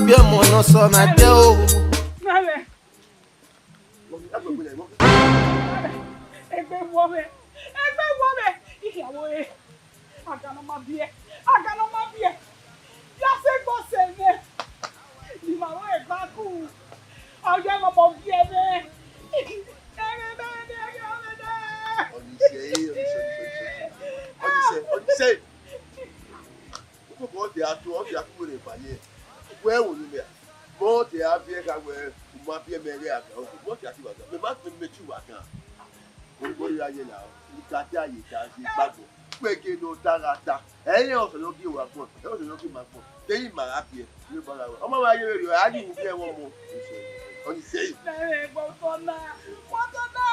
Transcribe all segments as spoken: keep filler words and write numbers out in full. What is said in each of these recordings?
Bí ọmọ náà sọ máa jẹ́ o. Mọmi, a gbẹgbẹ lẹ, mọmi. Egbe wọ mwẹ, egbe wọ mwẹ, ikhian wo re? Aga ne ọ ma biẹ, aga ne ọ ma biẹ. Ya sẹ egbe ọse mwẹ. Ne ima ru egbe aku. Ọ ya ne ọ ma biẹ mwẹ. Ẹghẹ mwẹ, ẹghẹ mwẹ. Ọnise, Ọnise, Ọnise, Ọnise. Ukoko ọ dia tu, ọ dia tu were ba ye. Wẹ wo ni mẹ a? Mọ te a biẹ kha wẹ, u ma biẹ mẹ ghe a ga ogo. Mọ te a ti wa ga. Mẹ ma, mẹ, mẹ ti wa ga. Ogo ya ye la, u ka ta ye ta ye gbagbo. Wẹ ke ne ọ ta gha ta. Ẹ i rẹn ọsẹ ne ọ gie wa gbọn, ẹ i rẹn ọsẹ ne ọ gie ima gbọn. Te ima gha biẹ, ne ba gha wẹ. Ọ ma wa ye vberriọ, a ghi mu biẹ ẹmwẹ ọmọ. Ọnise. Ẹ, vbe otọ na, vbe otọ na.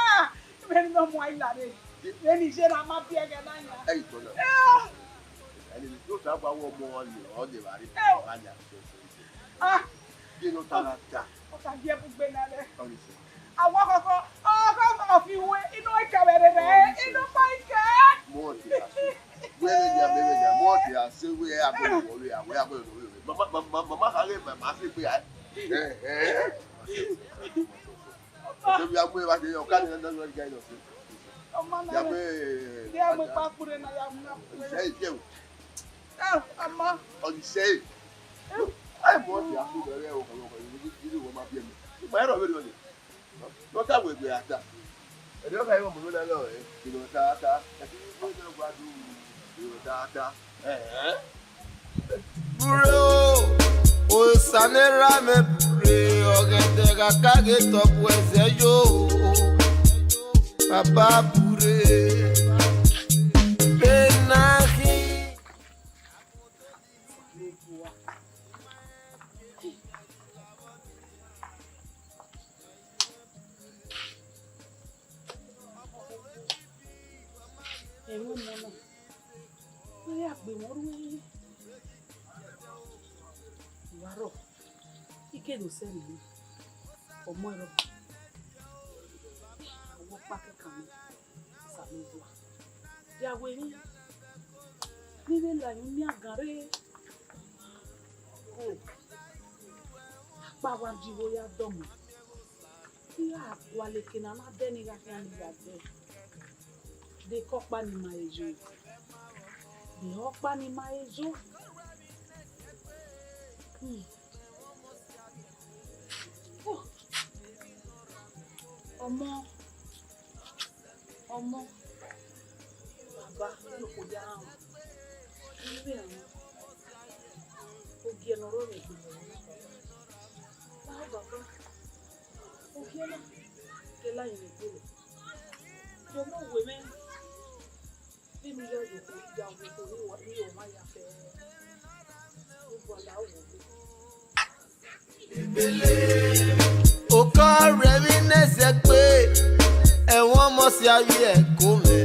Vbene ọ mu a i la rre, vbene iye na ma biẹ ẹghẹ na yan. Ẹ i tọ na. Ẹ, ẹni ne Josẹf gba wẹ ọmọ ọnii, ọ de vba rre, ọ gha yan. Ah, Ghe ne ọ ta gha ta. Ọ ta gie ẹbu gbe na rẹ. Ọnise. Awọ khọkhọ, ọkhọ ọfi hue, inọ ikẹ vbe rre rẹ, inọ ma ikẹ. Mọ ọte asẹ. Wẹ vbe yan, mẹ vbe yan, mọ ọte asẹ, wẹ agbọn wọ vbe, wẹ agbọn wọ vbe. Mama, mama, mama, khare, mama, se gbe a. Ẹ, ẹ. Ọtẹn vbe a mu evba te ọka ni na na ga ilo se. Ọma na ya rẹ. Mu, ya mu ekpa kpurre na ya mu na kpurre. Ọnise ye o. Eh, ọma. Ọnise. Ai mo ti a ku rẹ o ko ko ni ni wo ma bi emi. Ma ro vbe ro ni. No ta we gbe ata. Ẹdẹ ọka ẹmwẹ ọmọ na lọ ẹ, kìlọ ta ta, ẹkẹ ni gbọdọ gba du, kìlọ ta ta. Ẹhẹn. Bro, Osanera mẹ bro, ọgẹdẹ gha ka ghe tọ bu ẹzẹ yo. Baba bure, bena khi. Ẹmwẹ ọmọ na, ne a gbe mwẹ rre, wa rrọọ, I ke do sẹ nẹ, ọmọ ẹre, a wẹ ọkpa kẹkan nẹ, Osanobua, ya wẹ emwi ne I vbe la emwi mian gan rre. O, akpa wa ji igho ya dọmọ. I gha gualọ eke ne a na dẹ ne I gha khian ne I ya dẹ. De ke ọkpa ni ma he yo. De ọkpa ni ma he yo. Hmm. Oh. Ọmọ. Ọmọ, baba, ne okhuo ya rhan. Ivbi ẹmwẹ, ogie ne ọ rre mwẹ egbe. Ah, baba, ogie na, ke la yin egbe. Ọmọ, wẹ mwẹ, vbene I ya ye okhuo, I ya ye okhuo, ne I wa, ne I wa ma ya fẹ. Okọ rẹ vbe nẹ zẹgbe, ẹmwẹ ọmọ si avbiẹ ko mẹ,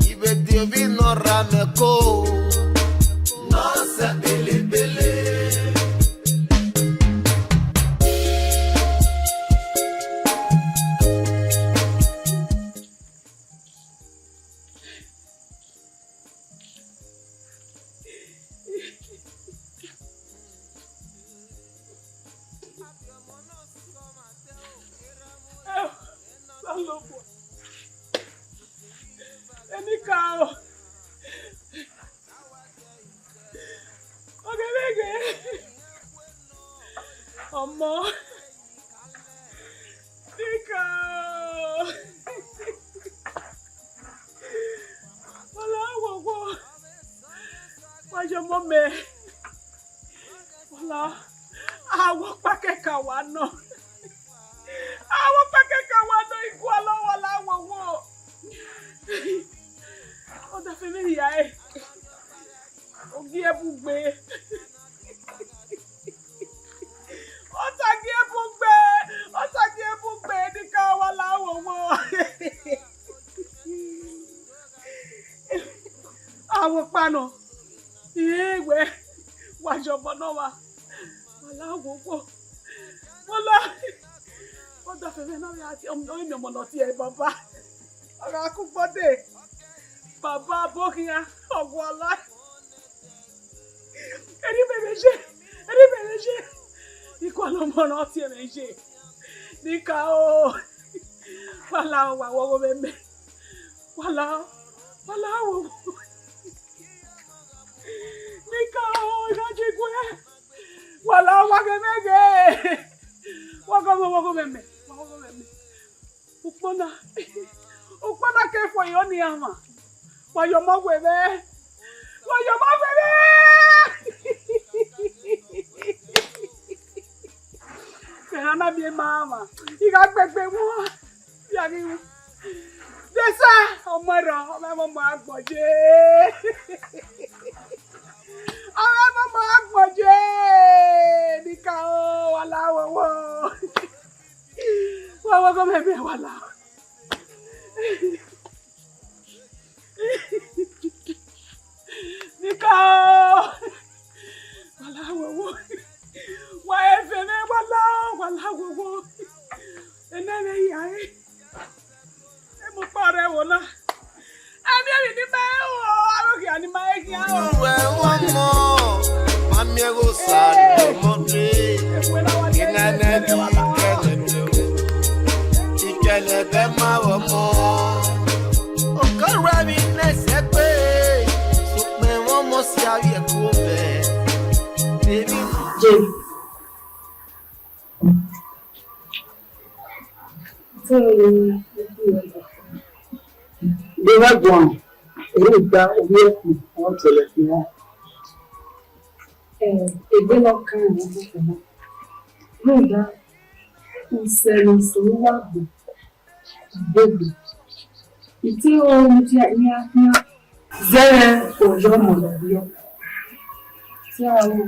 I vbe die ovbi ne ọ rra mẹ ko. Nọ sẹ belebele. Enikaro. Ọgẹdẹgẹ. Ọmọ. Enikaro. Wala wowo. Wa ye ọmọ mẹ. Wala, a wẹ ọkpa kẹkan wa nọ. A wẹ ọkpa kẹkan wa nọ, I gualọ, wala wowo. Ọdafẹn mwẹ hia ẹre. Ogie ẹbu gbe. Ọ ta gie ẹbu gbe. Ọ ta gie ẹbu gbe, Enikaro, wala wowo. A wẹ ọkpa nọ. Irẹn wẹ, wa ye ọmọ ne ọmwa. Wala wowo. Wala. Ọdafẹn mwẹ na vbe a tie, ọ miẹn ọmọ ne ọ tie ẹre baba. Ọ gha ku gbọdẹ. Baba, abo khian, ọ gualọ. Erriọ mẹ vbe ye, erriọ mẹ vbe ye. Ikualọmọ ne ọ tie mwẹ ye. Nika o. Wa la o, wa wọghọ mwẹ mẹ. Wa la o, wa la o. Nika o, I gha je guẹ. Wa la o, wa ghe mwẹ ghe. Wa ghe mwẹ, wa ghe mwẹ mẹ. Wa ghe mwẹ mẹ. Ukpọn na, ukpọn na ke fo yo ni ama. Wa ye ọmọ wẹ mwẹ. Wa ye ọmọ wẹ mwẹ. Ẹran na miẹn ma ama. I gha gbẹgbẹ wọn. Ya ghi ru. Desa, ọmọ ẹrọ, ọmọ ẹmọ ma gbọ ye. Ọmọ ẹmọ ma gbọ ye. Nika o, wa la wowo. Wa wọghọ mwẹ mẹ, wa la. Nika o. Wa la wowo. Wa ẹfe mwẹ, wa la, wa la wowo. Ẹnẹ mwẹ ya re. Emu kpa rre ẹvbo na. Emwi emwi ne ima he ru, aro khian ne ima he khian ru. Ru ẹmwẹ ọmọ, ma miẹn ẹghẹ Osa ne ọmọ dee. Ẹvbo na wa Ina nẹ bi kẹlẹ bẹ o. Ikẹlẹ bẹ ma vbe ọmọ. Ọkọ ruẹ vbe nẹ sẹkpe. Sokpan ẹmwẹ ọmọ si avbiẹ ku obẹ. Baby. Jane. De wa guan, ero da ovbi ẹkun ọ tẹlẹ khian. Eh, egbe ne ọ kan ẹre ọkpọkpọ na. Rhunmwuda, usẹ ne ọ sẹ uwa gbe, igbegbe. I te ro ne iran khian zẹrẹ ọyọ ọmọ ne ọ rhiọ. Te a ro,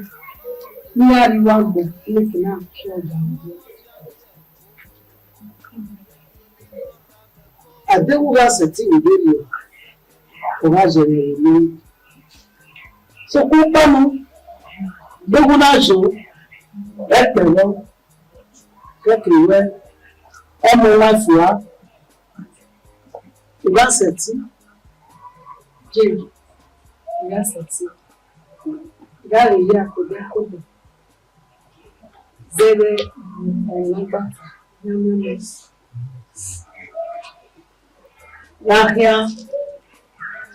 ne iran rhie uwa gbe, leke ne a kie ọyọ ọmọ rhiọ. Adeghẹ u gha sẹtin vbe rriọ, ọ gha zẹ mwẹ vbe eni. Sokpan ukpọmọ, deghẹ u na zo, ẹkpẹvbọ, kẹkẹ wẹ, ọmọ ọmwa fua, u gha sẹtin. Jane, u gha sẹtin. U gha rhie ya kodo kodo. Zẹvbe ọmwa gba ya miẹn mẹ. Wa khian,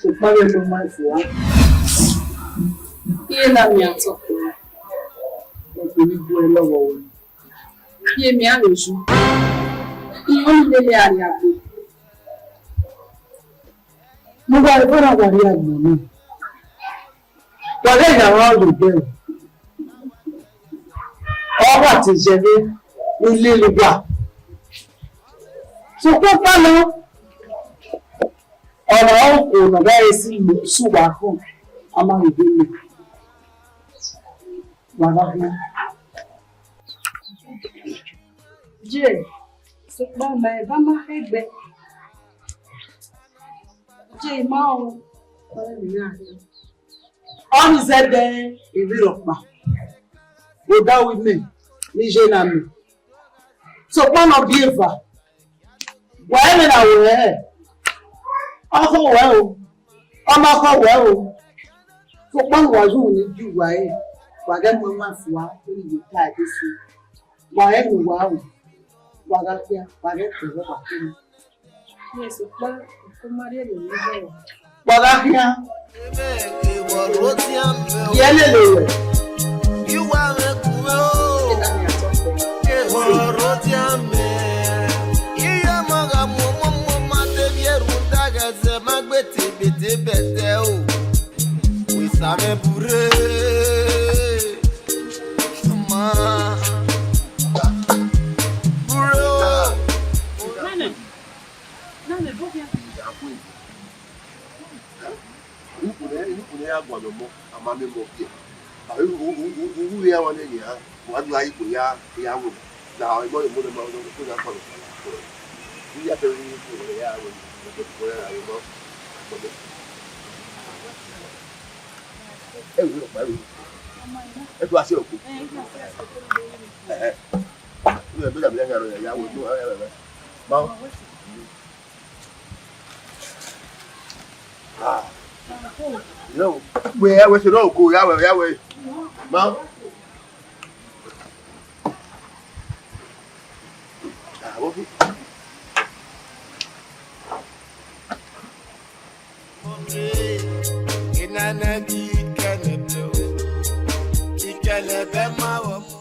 sokpan vbe ne ọ ma fua. Iye na miẹn atọ kpẹẹ. Ọkpẹn ni bu ẹre lọghọ wẹ. Iye miẹn aro ju. Iye ọni lele ariagbe. Mo wa ẹvbo na wa rrie agbọn na. Wa ghẹ ya ọre ọ ye obọ ẹre. Ọ gha te zẹvbe, u lele uwa. Sokpan ọkpa nọ, ọmwa ọkhuo ne ọ gha re si, si uwa khọn, a ma vbe gbe mẹ. Wa gha khian. Jane, sokpan ma eva ma khẹ egbe. Jane, ma o. Ọni zẹdẹ, emwi rhọkpa. Odaro imẹ ne iye na mẹ. Sokpan ne ọ biẹ eva, wa ẹmwẹ na ruẹ hẹ, ọkhọ ruẹ o, ọmọkhọ ruẹ o. Sokpan wa ye uhunmwu ne iye uwa ẹre, wa ghẹ mu emwa fua vbene I vbe ta ẹdẹ eso. Wa rẹn ne uwa ru, wa gha khian, wa ghẹ ke ẹghẹ wa kene. Yes, sokpan, ọkọ ma rhie ne uwa. Wa gha khian. Ye lele wẹ. Nana, nana, bọ khian. Ukpo ne, ukpo ne ya gualọ ọmọ, a ma miẹn ọmọ biẹ. A, u, u, u, u, u, u, ya wa nẹ ghe a, wa do a ikpo ya, ya ru. Na, ọmọ ne mo ne ma, ọmọ ne ko ya kpọlọ. Iya te ru ikpo ne ya ru, ọmọ ne ko ya ru, ọmọ. Ẹ wẹ ọkpa ru. Ẹ do a si ọkpa. Ẹ, ẹ. Ẹ, ẹ, ẹ, ẹ, ẹ, ẹ. Ma. Ah. Yo, wẹ, wẹ se no ko, ya wẹ, ya wẹ. Ma. Enana bi kẹlẹbẹ o, ikẹlẹbẹ ma wọ mọ.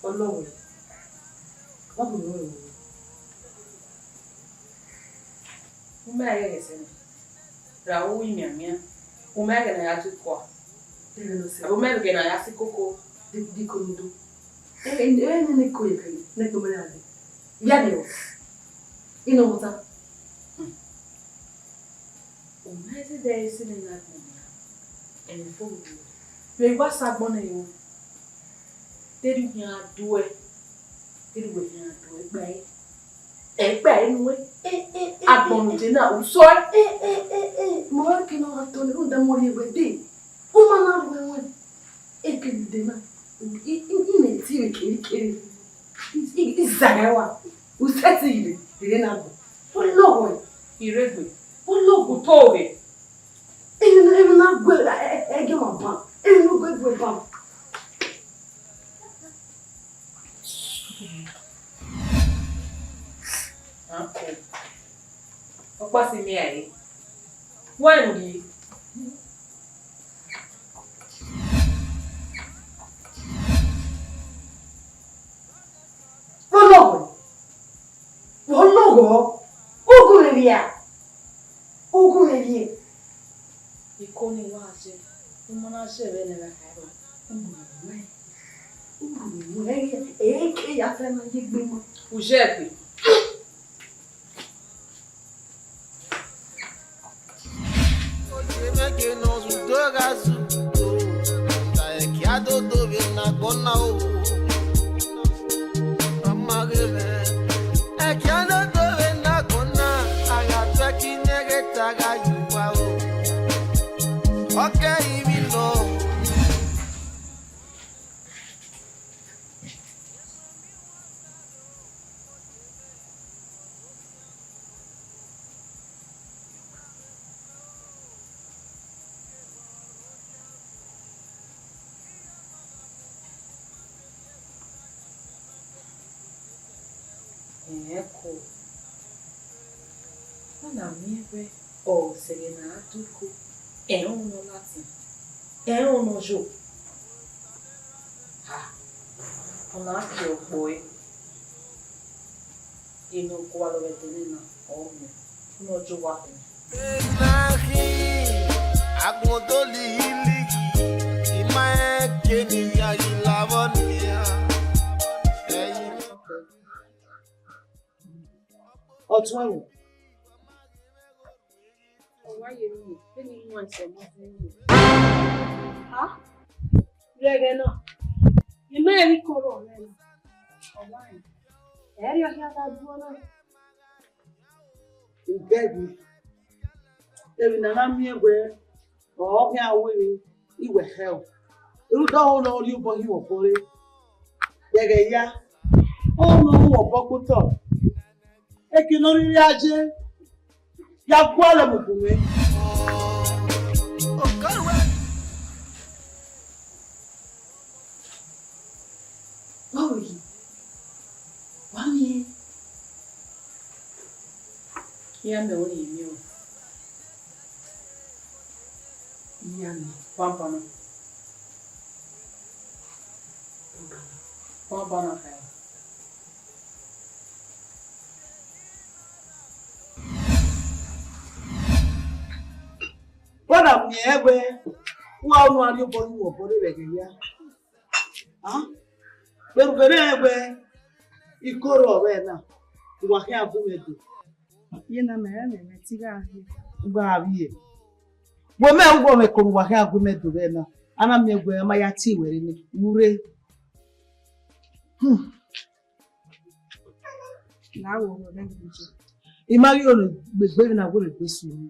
Ọlọghọ, ọ bu mwẹ ru. U ma rẹn ẹghẹ sẹ nẹ, ra ru imianmian, u ma rẹn ẹghẹ ne a ya tu kua, a bu mẹ ẹghẹ ne a ya si koko. Dikonodo, ẹ ẹ ne ko ye kẹnẹ ne ẹgbẹmọ ya dee, ya dee ọ, I nọ vbe ota. U ma zẹdẹ ẹre sẹ nẹ ne agbọn nian, ẹmwẹ fo vbe vbe wa sa agbọn nẹ yo. Te erriọ u khian duẹ, te erriọ uwẹ khian duẹ, gba ẹre, ẹ gba ẹre nuẹn. Agbọn ne u je na, u sọe. Mẹ ọre ke ne ọ gha tọ nẹ, rhunmwuda mẹ ọ rhie wẹ dee. U ma na ru ẹmwẹ, e kevbe dee na, I I I mẹ ti vbe kere kere. I I I zagha ẹre wa, u sẹtin rre rre na gbọ. Ọlọghọ, I rre egbe, ọlọghọ, u to ghe. Emwi ne emwi ne a gu ẹre, ẹ ẹ ẹ gie ọmwa ban, emwi ne u gu ẹre gu ẹre ban. Uncle, ọkpa si miẹn ẹre. Wẹ mu yi. Vbọ lọghọ? Vbọ lọghọ? U gu mwẹ vbia? U gu mwẹ vbia? Iko ni wa zẹ, u ma na zẹ vbene ẹmwẹ kha rrọọ. U gu mwẹ, u gu mwẹ, ẹ i ke ya fẹ na ye egbe ma. U zẹ egbe. Ẹẹn, ko, ọ na miẹn wẹẹ ọ sẹ ẹghẹ ne a ra do iko, ẹrọnmwọ ne ọ ladian, ẹrọnmwọ ne ọ yo. Ha, ọ na ke ọkpọ ẹre. Eno gualọ vbe ẹdẹnẹrẹ na, ọ miẹn, ne ọ jọ owa khin. Agbọn do lighi lighi, I ma rẹn eke ne I ya yi la vbọ nian. Ọtuẹn o. Ọ wa ye ru, vbene I wan sẹ ma zẹ ru. Ha? Rẹghẹ na, I ma rẹn emwi koro rẹ na. Ọ wa rẹn. Ẹ rhie ọhia gha guọ na. Igẹghi, emwi ne a na miẹn wẹẹ ọ khian ru emwi, I wẹ hẹ o. Rhunmwuda ọhọ ne ọ rhie obọ hin obọ re. Vbe ẹghẹ hia, ọhọ ne ọ ru obọ kpotọ. Eke ne ọ rhirhi a ye, ya gualọ mu bu mwẹ. Wa ru yi, wa miẹn. Iran mẹ ọnii miẹn o. Iran mẹ. Banbanna. Banbanna kha. Wẹ na miẹn wẹẹ, uwa unu a rhie obọ ru obọ rre vbe ẹghẹ hia. A? Vberriọ wẹẹ, ikoro ọvbẹ na, uwa khian gu mwẹ do. Iye na mẹ rẹn mẹ, mẹ te gha rhie. U gha vbiẹ. Wẹ mẹ ughọ mwẹ koro uwa khian gu mwẹ do vbe na. A na miẹn wẹẹ, a ma ya tie wẹ rre nẹ, u rre. Hmm. La wo wẹ rẹn gbe je. I ma ghi ro ne egbe vbe na wẹ egbe sunu.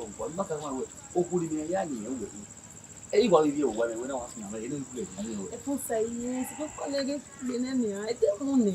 gbọgbọ, ima ka ma wẹ, okhuo ne imẹ ya ni ẹ wẹ. Ẹ i wa vbe vbiẹ owa mwẹ, wẹ na wa fian mwẹ, ene u gbe ne wẹ. Ẹfun sa iye, si ko kọle ghe gbe nẹ nian, ete mu nẹ.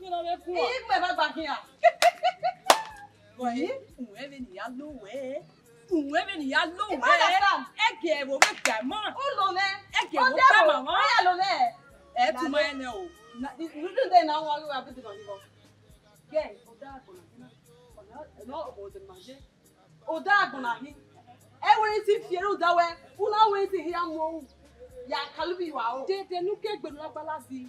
Iran na vbe guan. Iye ikpẹ ba gba khian. Wẹ, uwẹ vbene I ya lo wẹ. Uwẹ vbene I ya lo wẹ. Understand? Ẹgẹ ẹvbo vbe gba ma. U lo mwẹ. Ẹgẹ ẹvbo gba ma wa. Ọ ya lo mwẹ. Ẹ tu ma ẹnẹ o. Na, the, the reason they now want you have to do. Gẹ, ọ da agbọn na. Ọ na, ọ na, ọ de ma je. Ọ da agbọn na hi. Ẹ wẹ ne I si fi ẹre uda wẹ, u na wẹ ne I si hia mu ohu. Ya kalu bi wa o. Dede ne u ke gbe ne u na gba lazi.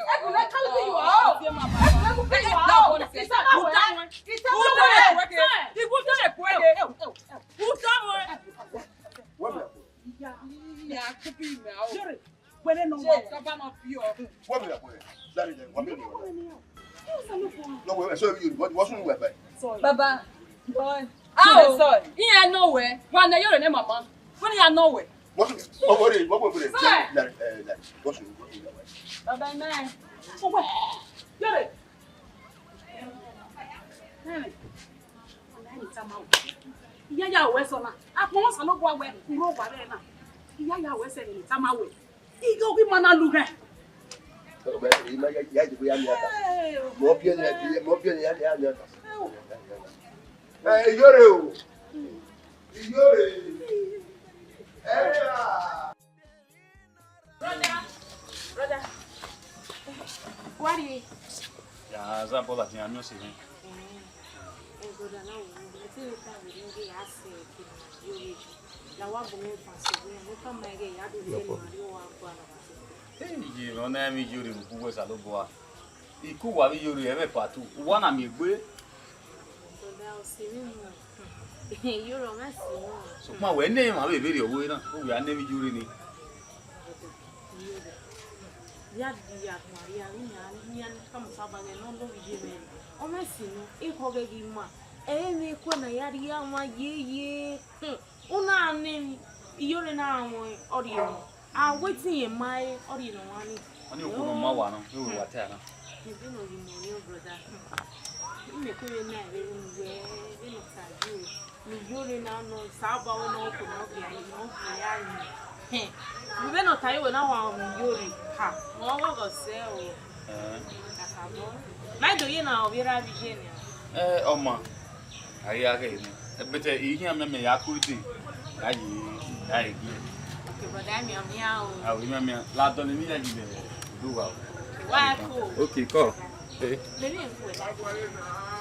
Ẹgùn lẹ kálukú yìí wà ó. Ẹgùn lẹ kálukú yìí wà ó. Ìsàlọ̀ wẹ̀. Ìsàlọ̀ wẹ̀. Ìyá, ìyá, kúkú ìmọ̀ ó. Wẹrẹ nọ wa, baba nọ fi ọ. Wọ́n mi rà pọ̀ rẹ̀. Láti jẹ, wọ́n mi rà pọ̀ rẹ̀. Lọ́wọ́ ẹ̀ sọ yìí, wọ́n sún wẹ̀ bẹ́ẹ̀. Baba, boy. Ah, oh, sorry. Iye no we. Wa ne yore ne mama. Fún ya no we. Wọ́n sún, wọ́n bọ̀ rẹ̀, wọ́n bọ̀ rẹ̀. Sorry. Láti, ẹ̀, láti, wọ́n sún, wọ́n sún wẹ̀. Baba, ẹ mẹ. Yore. Iyaya wẹ sọ na, akpọnmwẹ Osanobua wẹ, urho wa rẹ na. Iyaya wẹ sẹ ne tama wẹ, ighe oghi ma na lu hẹ. Mọ biẹ ne, mọ biẹ ne ya, ya, ya. Ẹ, iyore o. Iyore. Ẹ ra. Brother, brother. Wari. Ya za bola ti ami ose ni. Eh, brother, na wo, ẹ ti ta wo ni ya se ke yo ye. La wa bo mi pa so ni, mo ka ma ge ya do se ni ma ri wa gba na. Eyi, ọna mi yore mu ku wẹ Osanobua. Iku wa vbe iyore ẹmwẹ part two. Uwa na miẹn egbe. Brother, o si mi mu. Iyore ọ ma si mu. Sokpan wẹ ne emwa vbe vberriọ vbe na, u wẹ a ne vbe iyore ni. Iyore. Ya di ya gbọn, ya ri na, ya ni ka mu saba ghe ne ọ lo vbe iye mwẹ. Ọ ma si mu, ekhọe ghẹ ghi ma. Ẹ i mwẹ ekhọe na ya rhie ọmwa yeye. Hmm. U na nẹ emwi, iyore na rẹn ọrriọ. A waiting ye ma e, ọ rhie ne ọmwa ni. Ọni okhuo ne ọ ma wa nọ, ne wa ta na. Ebe ne ọ ghi mọ ọmwa, brother. Imẹ kevbe na vbe unu wẹ, vbene ọ ta ye o. Ne iyore na nọ, Osanobua wẹ ne ọ khuo ne ọ gie a, ne ọ gie a yin. Hẹn. Vbene ọ ta ye wẹ na wa mu iyore. Ha, ne ọ ghọghọ sẹ o. Eh. Kakabọ. Ma do ye na, ọ vbe ra vbe iye nia. Eh, ọma. A ghi gha ghee nẹ, but I khian miẹn mẹ ya ku dee, a ye, a ye gie. Okay, brother, I mian mian o. A mian mian. La dọlọ emwi ya yi vbe do wa o. Wa ko. Okay, call. Eh. Mẹ ni ku.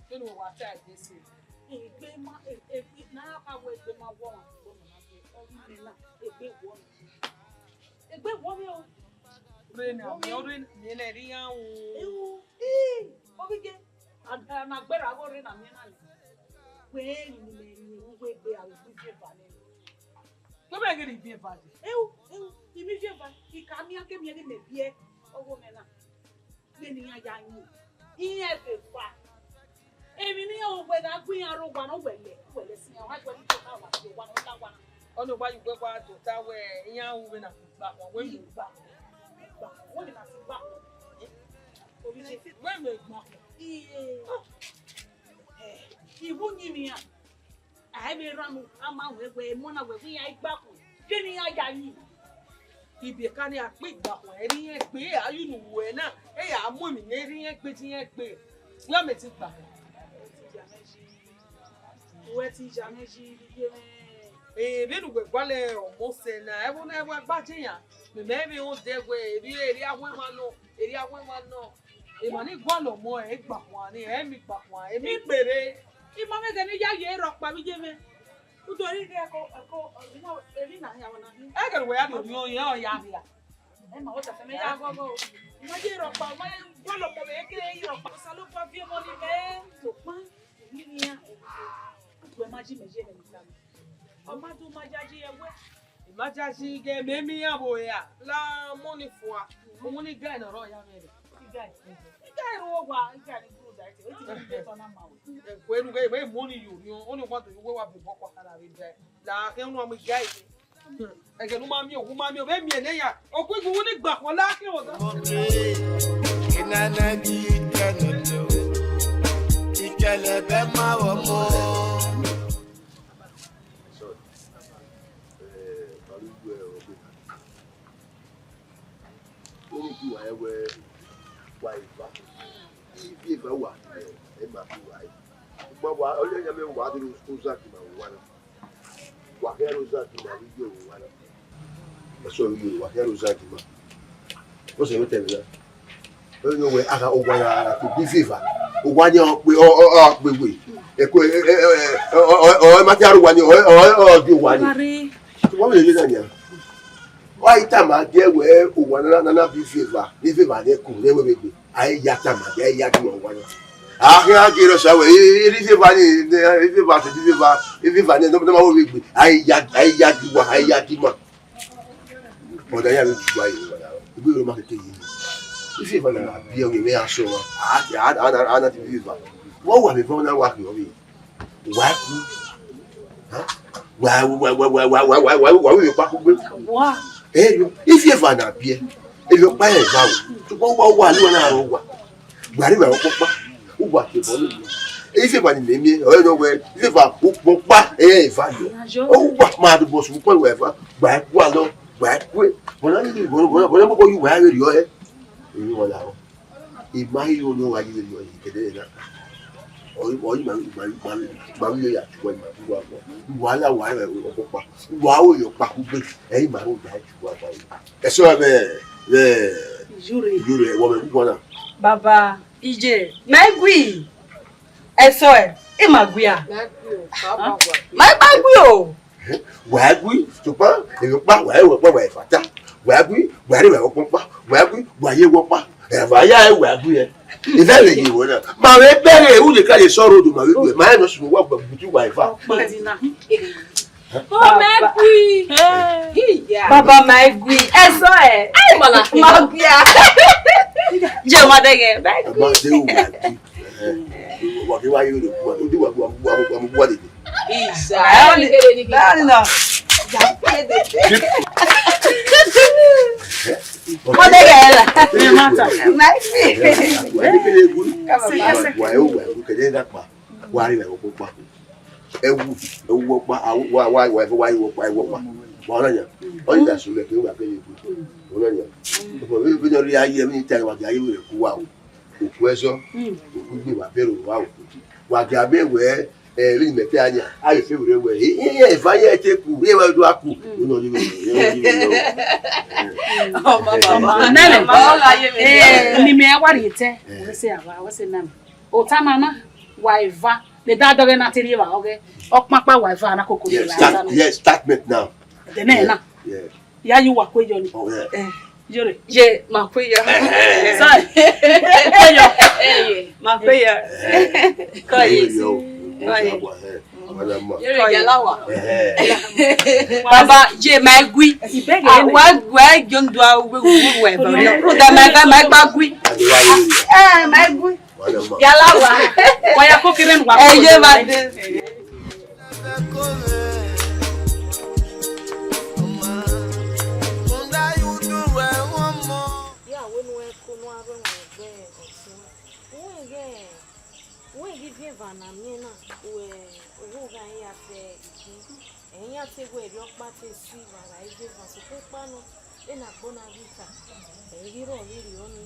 Vbene uwa ta egbe sẹ, egbe ma, e, e, ne a ka wẹ egbe ma wọ ọmwa, egbe ma na, egbe wọ ọmwa. Egbe wọ mwẹ o. Rre na, miẹn ọrre, miẹn ne ẹre iran ru. Ewu, ii, ovbi iye, a, a na gberra ghe ọrre na miẹn na ni. Wẹ rinmwian ne uwu egbe, a vbe gbe iye eva nẹ. Wẹ mẹ ghe ne I biẹ eva dee. Ewu, ewu, I miẹn iye eva, I ka miẹn ke miẹn ghe mẹ biẹ ọghe mwẹ na. Vbene iran ya yin, iran ẹfe fa. Emwi ne iran ru wẹ gha gu iran rre owa ne ọ wẹ lẹ, wẹ lẹ sẹ iran, ọ gha gu ẹre iye owa, iye owa ne ọ la owa na. Ọni ọ gba ye ugbẹn gua do ta wẹ iran ru vbene a gba khuan wẹ. Igba, igba, wẹ vbene a gba khuan. Wẹ mẹ gba khuan. Iye. Eh, I wu yin mwi iran. A i vbe rhan unu, a ma wẹ wẹ, emọ na wẹ wẹ iran i gba khuan, vbene iran ya yin. Ibiẹka ni a kpe igba khuan, ẹre iran gbe, a ye unu ruẹ na, e ya mu emwi ne erha iran gbe, te iran gbe. Iran mẹ te gba khuan. Uwẹ te ya mwẹ yi vbe iye mwẹ. Eh, vbene uwẹ gualọ ọmọ sẹ na, ẹvbo na ẹvbo agbaje yan. Mẹ mẹ vbe rẹn odẹ wẹ, erriọ, erriọ a hu emwa nọ, erriọ a hu emwa nọ. Emwa ni gualọ ọmọ, ẹ i gba khuan ni, ẹ i miẹn igba khuan, emwi kpere. I ma mwẹ ẹghẹ ne I ya ye rhọkpa vbe iye mwẹ. Udu ẹre i rre ẹko, ẹko, emwi na, emwi na hia, ọna hia. Ẹghẹ ne uwẹ ya do miẹn ọyẹn, ọ ya hia. Ẹ ma, wẹ tẹfẹ mẹ ya ghọghọ o. I ma ye rhọkpa, I ma ye gualọ ọmọ vbe kere i rhọkpa. Osanobua viọ ọmọ ni mẹ. Sokpan, emwi hia, udu ẹ ma ji mẹ ye ẹghẹ ne I tama. Ọ ma do ma yayi ẹwẹ. I ma yayi ghe mẹ, emwi hia vbe ora, la ọmọ ni fua. Ọmọ ni guy ne ọ rrọọ ya mwẹ rre. Igai, igai ru owa, igai ni buru da ete, eti ni be tọ na ma wẹ. Ẹkue nu ghe, wẹ mo ni yo ni, oni wa do yo, wẹ wa be bọ kua kara vbe da. La khe unu ma igai. Ẹghẹ ne u ma miẹn, u ma miẹn, vbe miẹn ne ya. Oku igun ni gba khuan la khin ọdọ. Inana bi kẹnẹ lo, ikẹlẹ bẹ ma wọ mọ. Oni ki wa ẹwẹ wa eva. Ibi eva wa, ẹ ma ki wa. Ma wa, ọ ya mẹ wa de Ozagima wa na. Wa kẹ Ozagima vbe iye wa na. Ẹ sọ vbe iye, wa kẹ Ozagima. What's your name now? Ọ wẹ a gha owa na to bi viva. Owa ni ọ kpe, ọ, ọ, ọ kpe we. Eko, ẹ, ẹ, ẹ, ẹ, ọ, ọ, ọ, ọ ma te aro owa ni, ọ, ọ, ọ, ọ di owa ni. Wa rre. Wa vbe ye na nia. Wa i tama gie wẹ owa na, na, na bi viva, ni viva ne ku, ne wẹ vbe gbe. A i ya tama gie, a i ya di owa na. A khian gie rọ sa wẹ, i, i, i viva ni, i viva, i viva, i viva ni, nọ, nọ ma wẹ vbe gbe. A i ya, a i ya di wa, a i ya di ma. Ọda ya vbe ju wa ye owa na. Igbe ro ma keke yi. I viva na, a bi ọghe mwẹ a sọ wa. A, a, a, a, a na di viva. Wa wa vbe vọ na wa khian vbe. Wa ku. Wa, wa, wa, wa, wa, wa, wa, wa, wa, wa, wa, wa, wa, kpa kugbe. Wa. Eh, yo. Ifi eva na biẹ. Eyo kpa eva o. Tugbo wa, wa, lu na ro wa. Wa ri wa kpokpa. U wa ke bọ lu. Ifi eva ni me mi. O no we. Ifi eva kpokpa. Eh, eva yo. O wa ma do boss kpokpa wa eva. Wa ku alo. Wa ku. Bona ni, bona, bona, bona mo ko yu wa ri o, eh. Eyi wa la o. I ma ghi ro ne ọ gha ye vberriọ yi kẹdẹ na. Ọ, ọ, ima, ima, ima, ima vbe ya tuẹ, ima vbe wa vọ. Uwa la wa rẹ ọkpọkpa. Uwa ro ye ọkpa kugbe. Ẹ i ma ro da tuẹ aba yi. Ẹsọ vbe, vbe, Iyore. Iyore, wọ vbe guwa na. Baba, iye, ma i gui. Ẹsọ ẹ, ima gui a? Ma i gui o. Wa gui, sokpan, emwi ọkpa, wa ye wẹ ọkpa, wa ye fata. Wa gui, wa rre wa ọkpa, wa gui, wa ye wẹ ọkpa. Eva ya ẹ wa gui ẹ. Eva vbe ye wẹ na. Ma vbe bẹghe, u ye ka ye sọ road, ma vbe gui ẹ. Ma ya nọ sunu wa gba butu wa eva. Ọkpa dina. Oh, ma gui. Baba, ma gui. Ẹsọ ẹ. Ma gui a. Je ma dẹghẹ. Ma gui. Wa ke wa ye le ku, o di wa, wa, wa, wa, wa dede. Isa. Báwo ni? Báwo ni nọ? Mo de gẹ la. Wa ni kele gu. Wa e wa ku kede na pa. Wa ri la ko pa. Ẹ wu, ẹ wu ọkpa, a wa, wa, wa, wa, wa, wa, wa ọkpa, ẹ wu ọkpa. Wa na ya. Ọ ni da sunu ke wa kele gu. Wa na ya. Ko bi, bi no ri aye mi ta wa ga yi we ku wa o. Oku ẹzọ, oku igbe wa bẹrẹ owa o. Wa gia bẹ wẹ, ẹ, vbene imẹ te a yan, a vbe fe vberriọ wẹ, e, e, e, eva yan te ku, e wa do a ku. Uno ni vbe, e, e, e, e. Nene, eh, ni mẹ wa rhie tẹ, wẹ sẹ ava, wẹ sẹ nana. Ota na na, wa eva, ne da dọghe na te rhie evba ọghe, ọkpakpa wa eva na koko. Yes, start, yes, start met now. Ẹdẹ nẹ na. Yeah. Ya ye uwa kue yọ ni. Oh, yeah. Eh, yore. Ye, ma kue yọ. Eh, eh. Sorry. Kue yọ. Eh, ye, ma kue yọ. Eh. Kọ ye. Kue yọ. Kọ ye. Yore, yalawa. Eh, eh. Baba, ye ma gui. Ibege. Ah, wa, wa, yo ndo a we, we, we, we. Ruda ma ga, ma gba gui. Eh, ma gui. Yalawa. Wa ya ko kere wa. Eh, ye ma de. Ya wẹ ne uwẹ ko ne uwa rre ẹmwẹ egbe ọtẹn. Uwẹ ghẹ, uwẹ ghi viọ eva na miẹn na, uwẹ, ohu gha ya fẹ ikin. Ẹ i ya te wẹ erriọ ọkpa te si vbe a gha viọ eva, sokpan ọkpa nọ, ena agbọn na ghi ka, ẹ i ghi rrọọ vberriọ ni,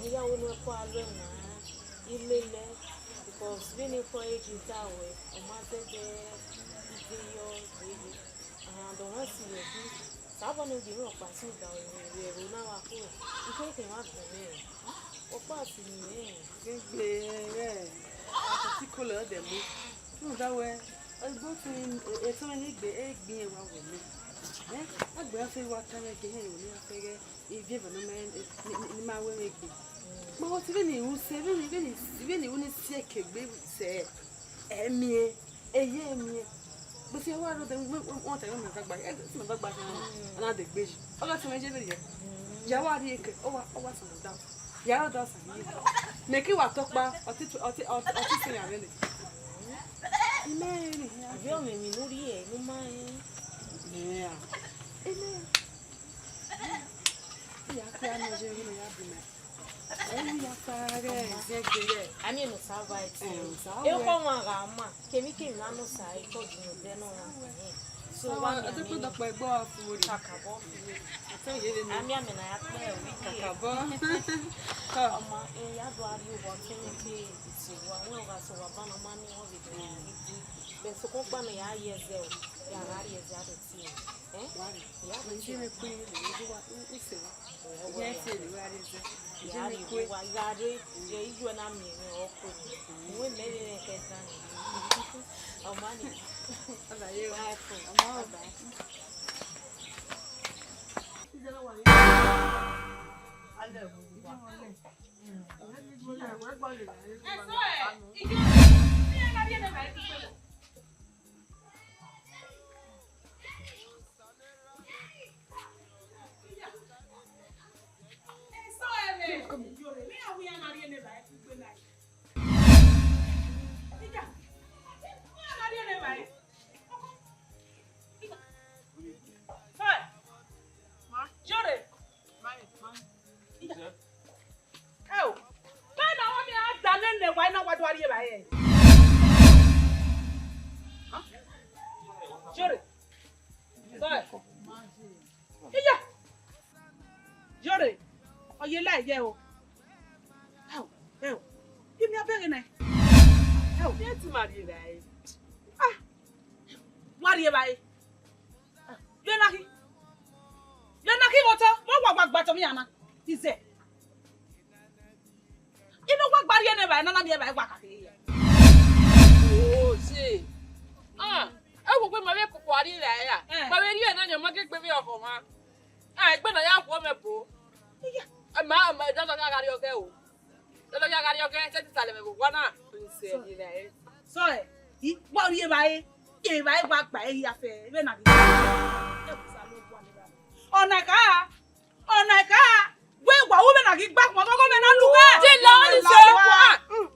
ẹ i ya wẹ ne uwẹ ko a rre ẹmwẹ a, I lele, because vbene ekhọe ghi da ruẹ, ọ ma zẹdẹ ive yọ vbe ye. And ọ ma si vbe ghi, sabọ ne gie mwẹ ọkpa sin da ruẹ vbe ẹvbo na wa khuẹ, I khin khin mwa gbẹn mwẹ. Ọkpa si ni mwẹ. Egbe ẹre, a ti kolo ọdẹ mu. Rhunmwuda wẹ, ẹgbẹe ọtẹn, e, etẹn mwẹ ni gbe, e gbe iran wa wẹ mẹ. Eh, a gbe iran fe wa ta mwẹ gie iran ro ne iran fẹghẹ, ivie eva ne ọ ma, ni, ni, ni ma wẹ mwẹ egbe. Ma ho te vbene I ru sẹ, vbene, vbene, vbene I ru ni si ẹkẹ egbe sẹ, ẹ miẹn, eye miẹn. But ẹ wa rhọdẹ, wẹ, wẹ, wẹ ta wẹ mẹ va gba, ẹ, si mẹ va gba khian, a na dẹ egbe yi. Ọ gha sẹ mwẹ ye vberriọ. Ya wa rhie eke, ọ wa, ọ wa sẹ mwẹ da. Ya rhọdẹ ọsa ye. Mẹ ke wa tọkpa, ọtẹn, ọtẹn, ọtẹn, ọtẹn sẹ ya vbene. I ma rẹn ni hia. Avbe ọmọ emwi ne u rhie, ne u ma rẹn. Mẹ ra. Amen. Iya, kpia ne ọ ye vbene ya bu mẹ. Ẹ i ya kpa ghẹ, zẹ gbe ghẹ. A miẹn ne Osa va ẹtin. Eh, Osa. E khọ ọmwa gha ma, kemwikemwi na ne Osa, e khọ gie odẹ ne ọmwa. So, wa miẹn, ọdẹ kpẹdọkpa ẹgbẹ ọghe ọfumwegbe. Kakabọ ọfumwegbe. Ọtẹn ye vbe a miẹn amẹ na ya kpẹ ẹre. Kakabọ. Ọma, e ya do a rrie owa ọtẹn ne ke so wa, wẹ ọ gha so wa ba ne ọ ma miẹn ọ vbe do a rrie. Bẹn sokpan ọkpa ne ya ye ẹzẹ o, ya gha rrie ẹzẹ a do tie. Eh? Wa rrie. Ya do tie. Ẹ i je mwẹ kpe, ẹ i je wa, u, u sẹ wa. Iye ẹse rre wa rre zẹ. Iye ne kue. Wa gha rre, ye iye na miẹn mwẹ ọkọ ni. Uwẹ mẹ rere ẹkẹ dan ni. Ọ ma ni. Ọ ma ye wa. Ọ ma ba. Ẹo, vbene ọ miẹn a da nene wa na wa do rhie evbare. Jore. Sorry. Iya. Jore. Ọ ye la ye o. Ẹo, ẹo. Imi abẹghe nẹ. Ẹo. Ye ti ma rhie evbare. Ah. Wa rhie evbare. Vbene a khin, vbene a khin vbe otọ, vbe ọ wa wa gba tọn mwa na, izẹ. Inu wa gba rhie ne evbare na, na miẹn evbare wa kakere ya. Oje. Ah, ẹ wo gbe ma vbe koko a rhie evbare ra? Eh. Ma vbe rhie na yan ma ghe gbe vbe ọkhọ mwa. Ah, egbe na ya khuọ mẹ bo. Iya. Ẹ ma, ma, dọdọ gha gha rhie ọghẹ o. Dọdọ gha gha rhie ọghẹ, sẹ ti talẹ mẹ vbe owa na. Sẹ, sẹ, rhie evbare. Sẹ, ẹ, i, wa rhie evbare, evbare wa gba ẹre hia fẹ, vbene a ghi. Ọna ẹka, ọna ẹka, wẹ wa ru vbene a ghi gba khuan, ọgọ vbene a lughe. Di la ọni sẹ,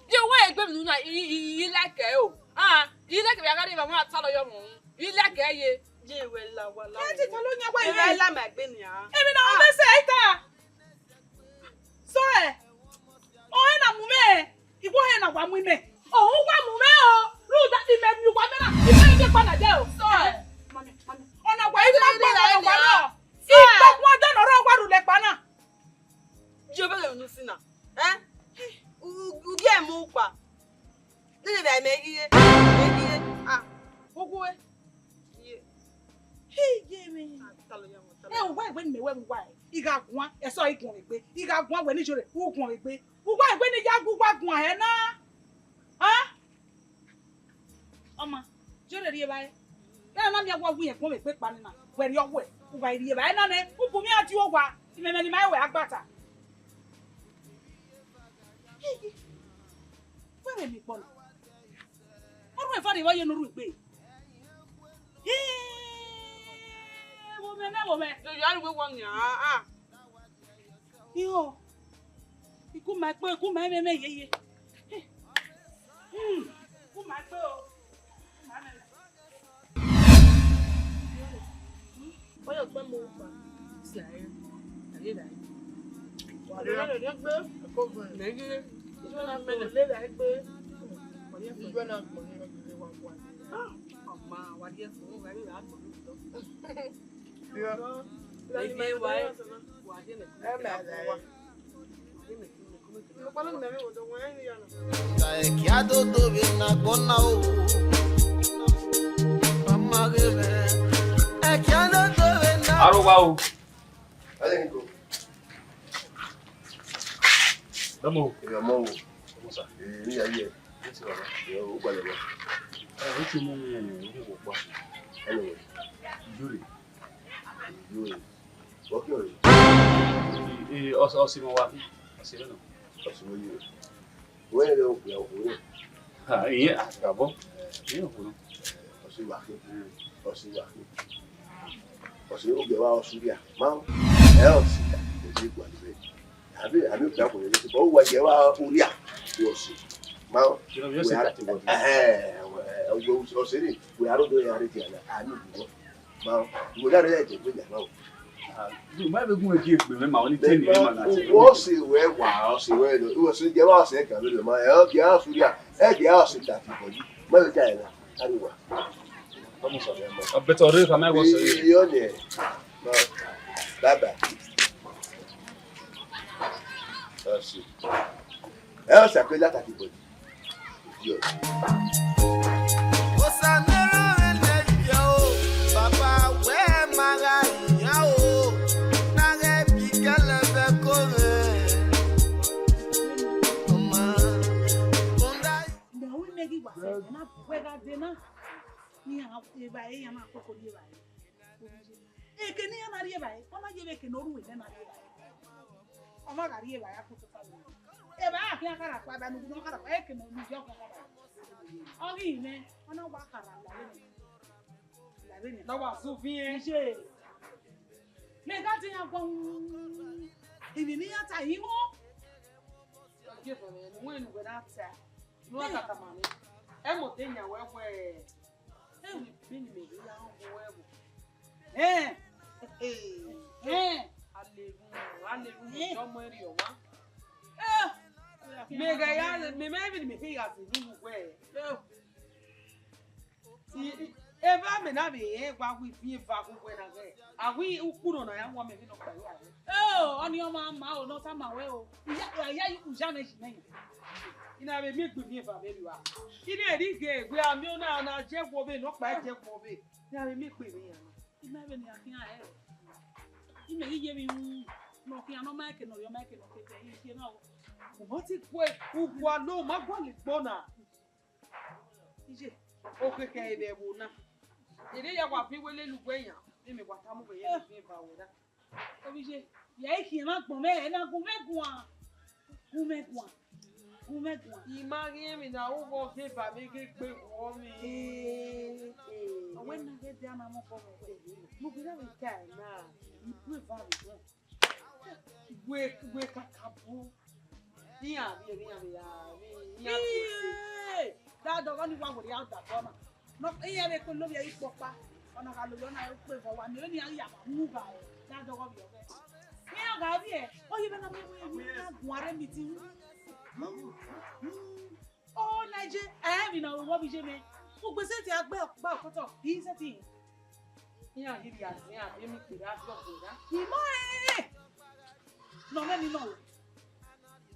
di wẹ egbe mi na, i, i, i like ẹ o. Ah, i like vbe a gha rhie evbare, wa talọ yọ mọ. I like ẹ ye. Ye wẹ la wa la. Ẹ ti talọ yan wa ye. Evbare la ma egbe nian. Emwi ne ọ mwẹ sẹ ita. Sẹ, ọ hẹ na mu mwẹ, I wẹ ọ hẹ na wa mu imẹ. Ọ wa mu mwẹ o, rhunmwuda ne imẹ miẹn uwa mẹ na, imẹ i miẹn ọkpa na dẹ o. Sẹ, mami, mami. Ọna wa i ma gba ọna wa rọ. I gba ọkpa ọdọ ne ọ rọ wa rhulẹ ọkpa na. Jehova unu si na. Eh? U, u, u gie mu ukpa. Nene vbe mẹ ghi ye, mẹ ghi ye. Ah, ogue. Ye. Hi, ye me. Ah, ta lo ya mo, ta lo. Eh, uwa egbe ni mẹ wẹ uwa. I gha guan, ẹsọ i guan egbe. I gha guan wẹ ni Jore, u guan egbe. Uwa egbe ni ya gu uwa guan hẹ na. Ah? Ọma, Jore rhie evbare. Vbene a na miẹn wẹ ọ gu irẹn guan vbe egbe kpa ni na, wẹ rhie ọwẹ. Uwa rhie evbare na nẹ, u bu mwẹ a die owa. Imẹmẹ ne ima wẹ a gba ta. Wẹ vbe miẹn ikpọ na? Ọ rhie eva rre vbe ọ ye ne u rhie egbe. Hii, wo mwẹ nẹ, wo mwẹ. Do you are we one ya? Ah. Iyo. Iku ma gbe, iku ma mwẹ mwẹ yeye. Hmm. Iku ma gbe o. Iku ma mwẹ mwẹ. Ọyọ gbe mu pa. Si aye. Aye da. Wa de na de gbe. Ko gbe. Ne ye. Ijo na mele. Le da gbe. Ijo na gbe. Ah, ọma, wa de ko, wa de la ko. Yeah. Maybe why? Wa de ne. Ẹ mẹ. Wa de ne. Ẹkiadodo vbe na gbọ na o. Mama ghe mwẹ. Ẹkiadodo vbe na. Arowa o. Damo. Ìyá ọmọ wo? Ọmọ sà. Ee, ní ayé ẹ̀. Ní ti bàbá. Ìyá ó gbalẹ̀ wá. Ẹ, ó ti mú mi rìn ní ìwò pa. Anyway. Ìjọ rè. Ìjọ rè. Wọ́n kí ọ̀rẹ́. Ee, ọsẹ, ọsẹ mọ wa. Ọsẹ mọ. Ọsẹ mọ yìí. Wẹ́rẹ́ lọ pè ọkùnrin náà. Ah, ìyẹn àgbàbọ̀. Ìyẹn òkú náà. Ọ̀sìn wà kí. Ọ̀sìn wà kí. Ọ̀sìn ó gbẹ wá ọ̀sùn ríà. Máa ẹ ọ̀sìn kà. Èdè ìgbà níbẹ̀. Àbí, àbí òkè àkùnrin ló ti bọ̀. Ó wà jẹ́ wá orí à. Bí ọ̀sìn. Máa. Kí ló fi ọ̀sìn kà ti wọ̀? Ẹ̀hẹ́, ọ̀sìn ni. Wẹ̀ arúgbó yẹn arìndìn àná. Àmì ìgbìmọ̀. Ma, ìwé dáre ẹ jẹ gbẹjà náà. Ah, ma be gun egi egbe mẹ ma, oni teni mẹ ma na ti. Wo se wẹ wa, o se wẹ lo. Wo se jẹ wa se ka be lo ma. Ẹ o dia Suria. Ẹ dia o se ta ti bọ yi. Ma be ja ẹ na. Ari wa. Ọmọ sọ ya ma. Ọ bẹtẹ ọrẹ ka ma wọ sọ. Iyo ne. Ma. Bye bye. Ọ se. Ẹ o se pe la ta ti bọ yi. Idiot. Osanero ele yo, baba wẹ ma gha yan o, na ghẹ bi kẹlẹ Na bu ẹre gha dee na. Iran evbare, iran na koko rri evbare. Eke ne iran na rri evbare, ọ ma ye vbe eke ne ọ rhie nẹ na rri evbare. Ọ ma gha rri evbare, a ku tota vbe. Evbare a khian khara kpa, evbare ne u gu ne ọ khara kpa, eke ne ọ rhie ọ khian khara. Ọ ghi mwẹ, ọ na wa khara la vbe nẹ. La vbe nẹ. Na wa zẹ uviẹn. Iye. Mẹ gha dee iran guan. Emwi ne iran ta, I ho. Ọ ye vbe mwẹ, ne uwẹ ne uwẹ na ta. Ne uwẹ ka tama mwẹ. Ẹ mọ te yan wẹ wẹ. Ẹ, vbene mẹ ghi ya rhọnmwẹ wẹ vbo? Ẹn, ẹn, a lele unu, a lele unu, ọmọ ẹre ọmwa. Mẹ ghẹ ya, mẹ ma vbene mẹ kegha zẹ unu wẹ. Evba mẹ na vbe rẹn wa wẹ iviẹn eva gu wẹ na ghẹ. A wẹ ukpunu na ya wan mẹ vbene ọ kpa ya rre. Eo, ọnii ọmwa ma o, ne ọ tama wẹ o. Iya, iya, iya, u ya mwẹ yi nẹ. I na vbe miẹn egbe iviẹn eva vbe rua. I na rhie ighe wẹ a miẹn ọna na je ẹguọbe, ne ọ kpa je ẹguọbe. I na vbe miẹn egbe vbe iran na. I ma vbe ne iran khian rẹn. I mẹ ghi ye emwi ru, ne ọ khian ne ọ ma ẹke ne ọ rhie, ọ ma ẹke ne ọ ke vẹ, I khian na o. U ma ti kue, u gualọ, u ma gualọ egbe ọna. Iye, okhẹkhẹ vbe ẹvbo na. Erriọ ya wa fi wẹ lele uwẹ yan, vbene mẹ wa tama uwẹ yan, vbe ba wẹ na. Ovbi iye, ya i khian na agbọn mwẹ, ẹ na gu mwẹ guan. Gu mwẹ guan. Gu mwẹ guan. I ma ghi emwi na, u vbe ọghe ba mwẹ ghe gbe wọ mwẹ. Ee, ee. Ọ wẹ na ghe dia na mọ bọ mwẹ. Ne u ghi na vbe ta ẹre na, I bu eva vbe guan. Wẹ, wẹ kakabọ. Iran vbe, iran vbe ya, iran vbe. Ee, da dọghọ ni wa werriẹ a da bọ na. Nọ, iran vbe kpe lovbiẹ ikpọkpa. Ọna gha lovbiẹ, ọna ukpe vọ wa, ne iran ya ma mu gha o. Da dọghọ vbe ọghẹ. Iran gha vbiẹ, ọ ye vbe na mu iran guan rre meeting. Ọ na je, ẹ vbe na ru vbe iye mwẹ. Ugbẹn sẹtin a gbe gba ọkọtọ, I sẹtin. Iran ghi rhie azẹn, a vbe miẹn ikpia gha viọ gbe na. I ma rẹn. Nọ mwẹ ni nọ wẹ.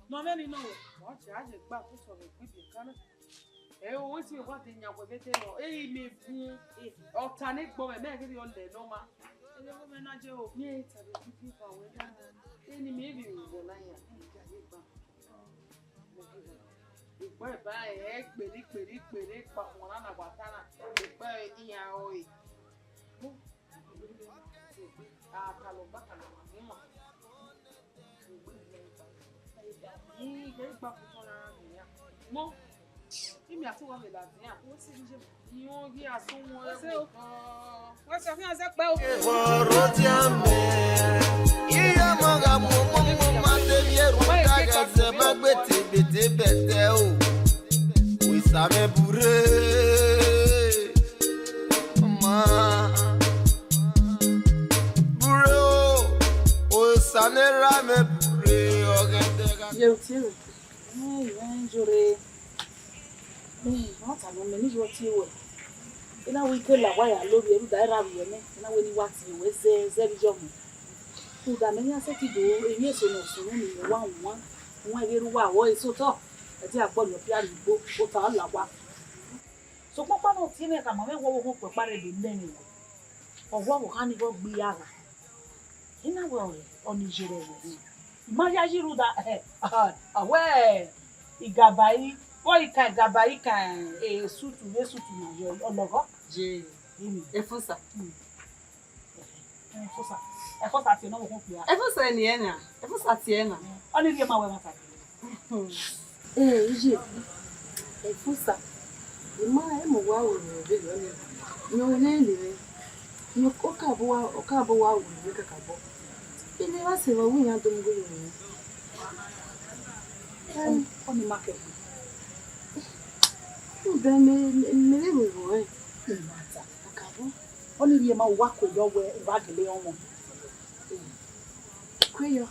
Nọ mwẹ ni nọ wẹ. Wa cha a ye gba ọkọtọ vbe egbe ibiẹka na. Ẹ o, wẹ si wa de yan wẹ vbe te nọ. Ẹ i mẹ bun. Ọta ne gbọ mwẹ, mẹ ghi rhie ọlẹ ne ọ ma. Ẹ vbe mwẹ na je o. Mẹ ta vbe egbe ibiẹka wẹ na. Eni mẹ vbe ru wọ na yan, I ya ye gba. Egbe ba ẹ kperi kperi kperi kpa wọn na wa ta na. Egbe iran ọre. Mo. A ka lọ gba ka lọ ma. Mo. Imi a ti wa vbe ladian. Iran ghi a sunu ẹvbo. Wẹ sẹ ọkhian zẹ kpẹ o. Ọrọ dia mẹ, iye ọmọ gha mu ọmọ mu ọmọ te vbe erhunmwu da ghẹ zẹ ma gbe te bete bẹtẹ o. Wẹ sa mwẹ bure, ma bure o, wẹ sa ne ra mwẹ bure, ọghẹdẹ gha. Ye u tie wẹ? Ẹ, ẹ, jore. Ẹ, ọ ta nọ mẹ ne I yo tie wẹ. I na wẹ I ke la wa ya lovbiẹ, rhunmwuda erha vbiẹ nẹ. I na wẹ ne I wa tie wẹ zẹ, zẹ vbe iye ọmọ. Rhunmwuda mẹ yan sẹtin do, emwi eso ne ọ sunu ni mẹ wa wan. Wan vbe rre uwa, ọ eso otọ. Ẹ dia gbọlọ pia rrie igbo, ota ọ la wa. Sokpan ọkpa ne ọ tie mwẹ khama mwẹ wẹ ọvbokhan okpia ọkpa rre vbe nẹ mwẹ. Ọ wẹ ọvbokhan ni vbe ọ gbe ira gha. I na wẹ ọre, ọni yere ẹvbo rre. I ma yayi rhunmwuda, eh, a wẹ igaba i, vbe ọ i kan igaba i kan, eh, sutu, vbe sutu na yọ, ọ lọghọ. Ye. Imi. Efusa. Mm. Efusa. Efusa tie ne ọvbokhan okpia. Efusa eni ẹna. Efusa tie na. Ọni rhie ma wẹ ẹmwata. Ee, iye, Efusa, I ma, ẹ ma wa ru ne ọ vbe yọ nẹ. Iyọnrẹn ne mwẹ, iyọnrẹn ọkabọ wa, ọkabọ wa ru ne kakabọ. I ne wa sẹ vbe ọ wẹ iran do mu igho yọ nẹ. Ẹ, ọni ma kẹ. Rhunmwuda mẹ, mẹ, mẹ vbe ru igho rẹ. Kakabọ. Ọni rhie ma wa kue yọ wẹ u wa gele ọmọ. Kue yọ.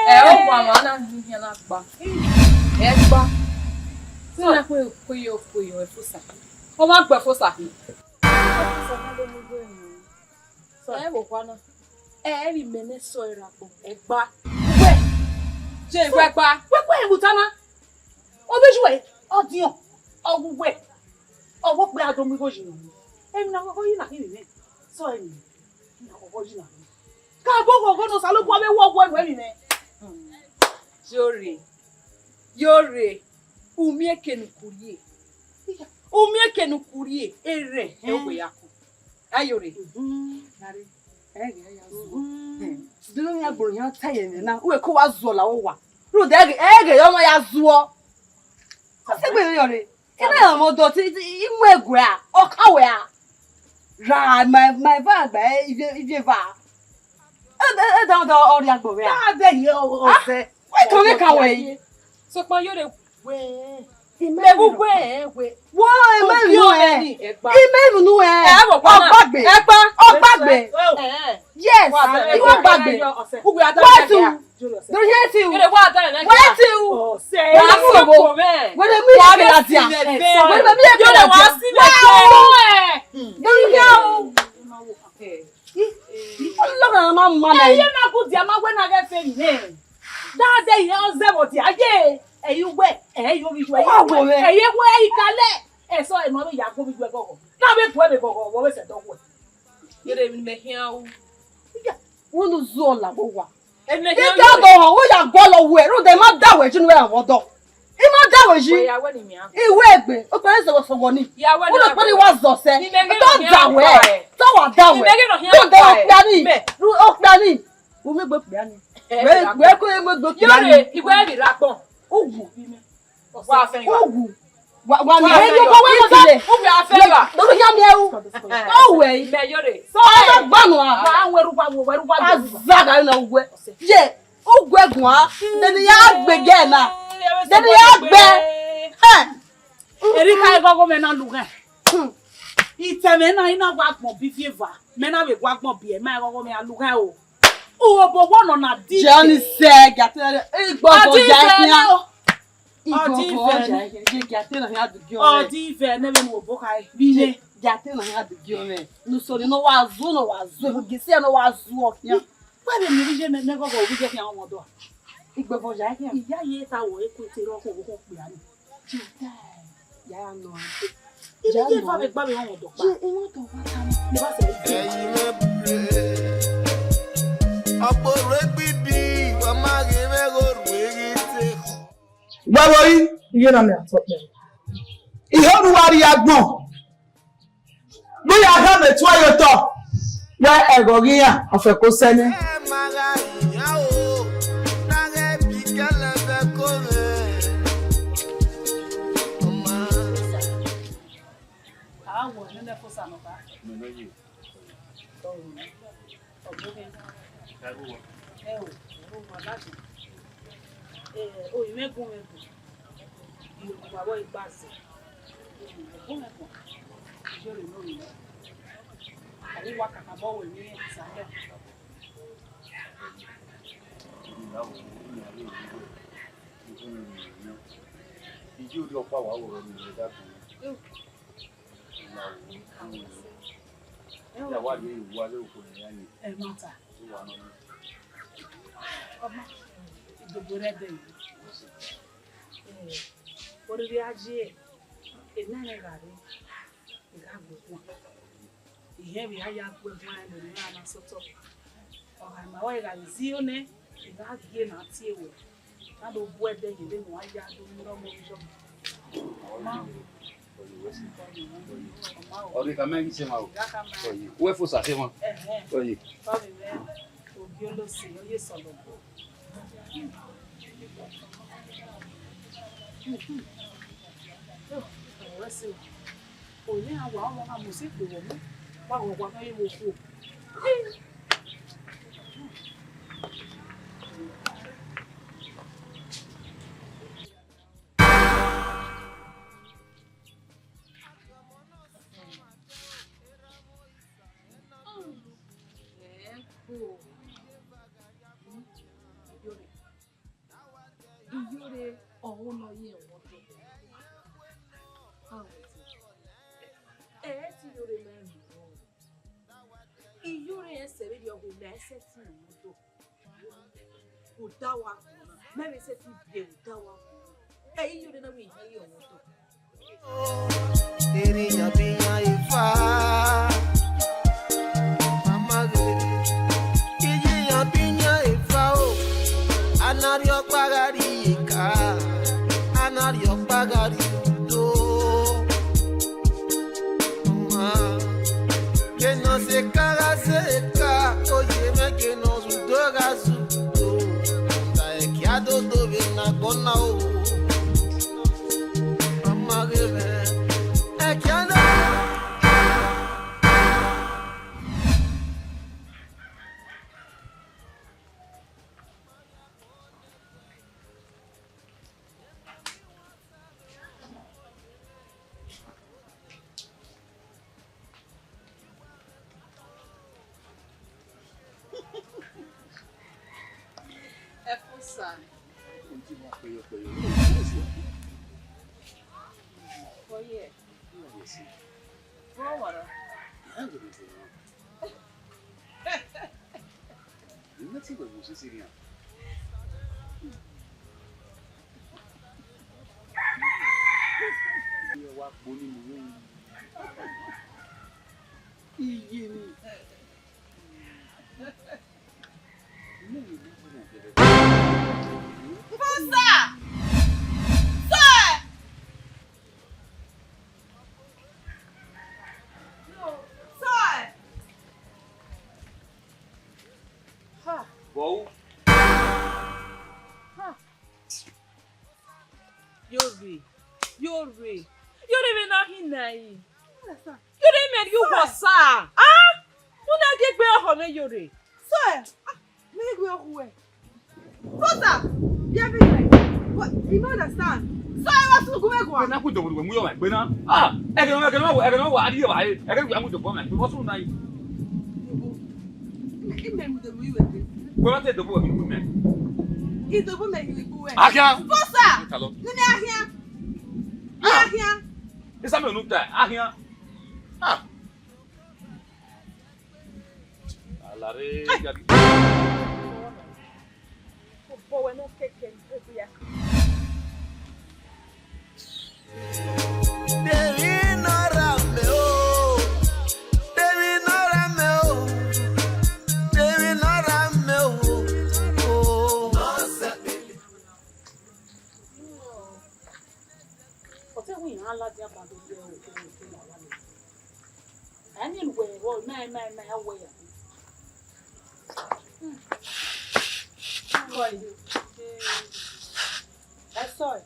Ẹ, ọ gba ma na ni hian na gba. Ẹ gba. Sẹ na kue, kue yọ, kue yọ, Efusa. Ọ ma gbe Efusa hin. Ẹ vbe okhuo na. Ẹ, ẹ vbe mẹ ne sọ ẹre agbọn. Ẹ gba. Wẹ. Je wẹ gba. Wẹ kue ẹmwata na. Ọ vbe ju ẹ, ọ diọn, ọ wu wẹ, ọ wo kpe a do mu igho yi nọ. Emwi na ghọghọ yi na khin vbe mwẹ, sọ emwi na ghọghọ yi na. Ka bo ghọghọ ne Osanobua vbe wọ wẹ nuẹ vbe mwẹ. Yore, yore, U miẹn eke ne u ku rrie. U miẹn eke ne u ku rrie, erhẹn, ẹ wẹ ya ku. Ayore. Ẹghẹ ya zuọ. Dunu ya gboro yan ta ye na. Uwẹ ko wa zuọ la owa. Rhunmwuda ẹghẹ, ẹghẹ ya ọmọ ya zuọ. Ọ sẹ gbe yọ re. Ina ya mọ dọ ti, ti, i mu ẹguẹ a, ọ ka wẹ a. Ra ma, ma eva gba ivie, ivie eva. E, e, e da, da ọ rhia gbọ vbe a. Ka de ye o, o sẹ. Wẹ tọ vbe ka wẹ yi. Sokpan yore wẹ. Imẹ vbe uwe ẹ wẹ. Wo, imẹ vbe nu ẹ. Imẹ vbe nu ẹ. Ẹ, wọ pa na. Ọgbagbe. Ẹ pa. Ọgbagbe. Ẹ. Yes. Wa bẹ, iwọ gbagbe. Uwe ada. Wa tu. Do you hear you? Yore wa da na. Wa tu. Wa mu obo. Wẹrẹ mi ye kela dia. Wẹrẹ mi ye kela dia. Wa o. Do you hear you? Ọlọ́run a máa ma lẹ. Ẹyẹ na gu dia ma wẹ na ghẹ fe nẹ. Dade ihe ọ zẹ vbe dia ye. Ẹyẹ uwẹ, ẹyẹ ovbi uwẹ. Wa wo mwẹ. Ẹyẹ wẹ ikalẹ. Ẹsọ ẹmọ vbe ya gu ovbi uwẹ gọgọ. Na vbe gu ẹvbe gọgọ, wọ vbe sẹ dọ wẹ. Yere emwi ne imẹ khian ru. Wẹ ne u zuọ la vbe owa. Emwi ne imẹ khian ru. Ike ọdọ họn, wẹ ya gualọ wẹ, rhunmwuda ima da wẹ ji ne uwẹ ra vbe ọdọ. Ima da wẹ ji. Wẹ ya wẹ ne imẹ a. Iwe egbe, okpẹn sọghọ sọghọ ni. Ya wẹ ne. Ulo kpẹn wa zọ sẹ. Imẹ ghe nọ khian da wẹ. Tọ wa da wẹ. Imẹ ghe nọ khian da wẹ. Rhunmwuda okpia ni. Mẹ. Ru okpia ni. U mu egbe okpia ni. Wẹ, wẹ ko mu egbe okpia ni. Yore, iwe ẹvbi ra gbọn. Uwu. Wa fẹ yuwa. Uwu. Wa, wa mi. Wa fẹ yuwa. Uwu a fẹ yuwa. Do ya mi ẹru. O wẹ. Mẹ yore. So, ọ gba nu a. Wa wẹ ru wa, wẹ ru wa. Aza ga na wẹ. Ye. Uguẹ guan, de ne ya gbe gẹ na. De ne ya gbe. Hẹn. Erika ẹghọghọ mẹ na lughan. Hmm. Itẹmwẹ na, I na wa gbọn bi vieva, mẹ na vbe wa gbọn biẹ, ma ẹghọghọ mẹ a lughan o. Urobo wọ nọ na di. Johnny sẹ, gate, igbọgbọ ya khian. Igbọgbọ ya khian, ye gate na khian dugie ọmwẹ. Ọdivẹ ne vbe nu obo khae, vbe ine. Gate na khian dugie ọmwẹ. Nu sori ne wa zu, ne wa zu, gesi ne wa zu ọ khian. Wẹ vbe miẹn vbe iye ne, ne ẹghọghọ vbe iye khian ọmọ dọ. Igbẹbọ ya khian. Iya ye ta wọ eku te rọ kho kho kpia ni. Jita. Ya nọ. Ibi ye fa vbe gba vbe ọmọ dọ kpa. Ye, I want to want to. Ne ba sẹ. Ẹyin mẹ bure. Ọkpọrọ egbibi, wa ma ghe mwẹ gho rue ghi te. Wẹ wo yi, iye na mẹ atọ kpẹ. Ihe ọdọ uwa rrie agbọn. Vbe u ya khama etuẹ ye otọ, wẹ ẹghẹ ọ ghi iran, ọ fẹ ko sẹ nẹ. Ẹ o, ẹrọ uwa ladian. Ẹ, orinmwẹ gun mwẹ gun. Iyọkpa vbe igba zẹ. Gun mwẹ gun. Iyore ne orinmwẹ. Ọ wa kakabọ wẹ ne Samuel. Iyore ọkpa wa wẹ ne da gun. Ẹ, wa ye wa le okhuo ne ya ye. Ẹ, mata. Ọma, idobo rẹ ẹdẹ yi. Ẹ, orere a ye, ena rẹn gha rre, I gha gbe guan. Ihẹn vbe a ya gbe guan ne orere a na sẹ otọ. Ọ gha ma wẹ gha zio nẹ, I gha gie ne a tie wẹ. Na do bu ẹdẹ ye vbene uwa ya do mu ọmọ vbe iyọkpa. Ọma o. Ọdẹ ka mẹ ghi sẹ ma o. Uwẹ fo sa sẹ ma. Ẹhẹn. Oye. Ogie olose, oye sọlọ. Ọwẹ sẹ o. Oye a wa ọmọ na mu si kpe wọ mu. Wa wọ wa na ye wo ku. Iyore ọvbokhan nọ ye ẹmwẹ ọdọ. Ẹ i te iyore na rẹn. Iyore rẹn sẹ vberriọ ghe mẹ, ẹ i sẹtin rẹn ọdọ. Oda wa, mẹ vbe sẹtin biẹ oda wa. Ẹ i iyore na wẹ iyan ye ọmọ ọdọ. Eriyan biyan efa. Mama ghe. Iyiyan biyan efa o. A na rhie ọkpa gha rrie ika. Na rhie ọkpa gha rhie udo. Ma, ke nọ sẹ eka gha sẹ eka, oye mwẹ ke nọ zẹ udo gha zẹ udo. Da ẹkia dodo vbe na gọ na o. Mama ghe mwẹ, ẹkia na. Ẹfusa. Oye. Bro, what up? Nothing but you see, yeah. Iye wa gbo nínú ìwé yìí. Iye ni. Inú mi ló fún mi gẹ́gẹ́. Fúnṣà! Sir! Sir! Ha! Bọ̀wú. Ha! Yore, yore, yore vbe na hin na yi. Yore mẹ rhie uwọ sa. Ah! U na gie egbe ọhọ mwẹ yore. Sir, ah, me gbe ọhọ ẹ. Fúnṣà, bia vbe nẹ. But you no understand. Sir, I was to go back one. Na ku dobo mu yo ma gbe na. Ah, ẹgẹ no, ẹgẹ no, ẹgẹ no wa adi wa e. Ẹgẹ no wa mu dobo ma gbe. What's wrong now? Imẹ mu dobo iwe gbe. Wẹ ma te dobo mi ku mẹ. Idobo mẹ hi gbe wẹ. Akia. Fúnṣà. Kalo. Nene ahian. Ahian. Isa mi onu ta. Ahian. Ah. Alare gabi. Obọ wẹ ne ọ kẹkẹ ni, obia. Deghẹ I nọ rre amẹ o, deghẹ I nọ rre amẹ o, deghẹ I nọ rre amẹ o, o. Ọtẹn wẹ iran ladian ban do ye ẹre, ẹre, ẹre, ẹre. A ni wẹ ẹvbo, na, na, na, a wẹ ya. Ẹsọe,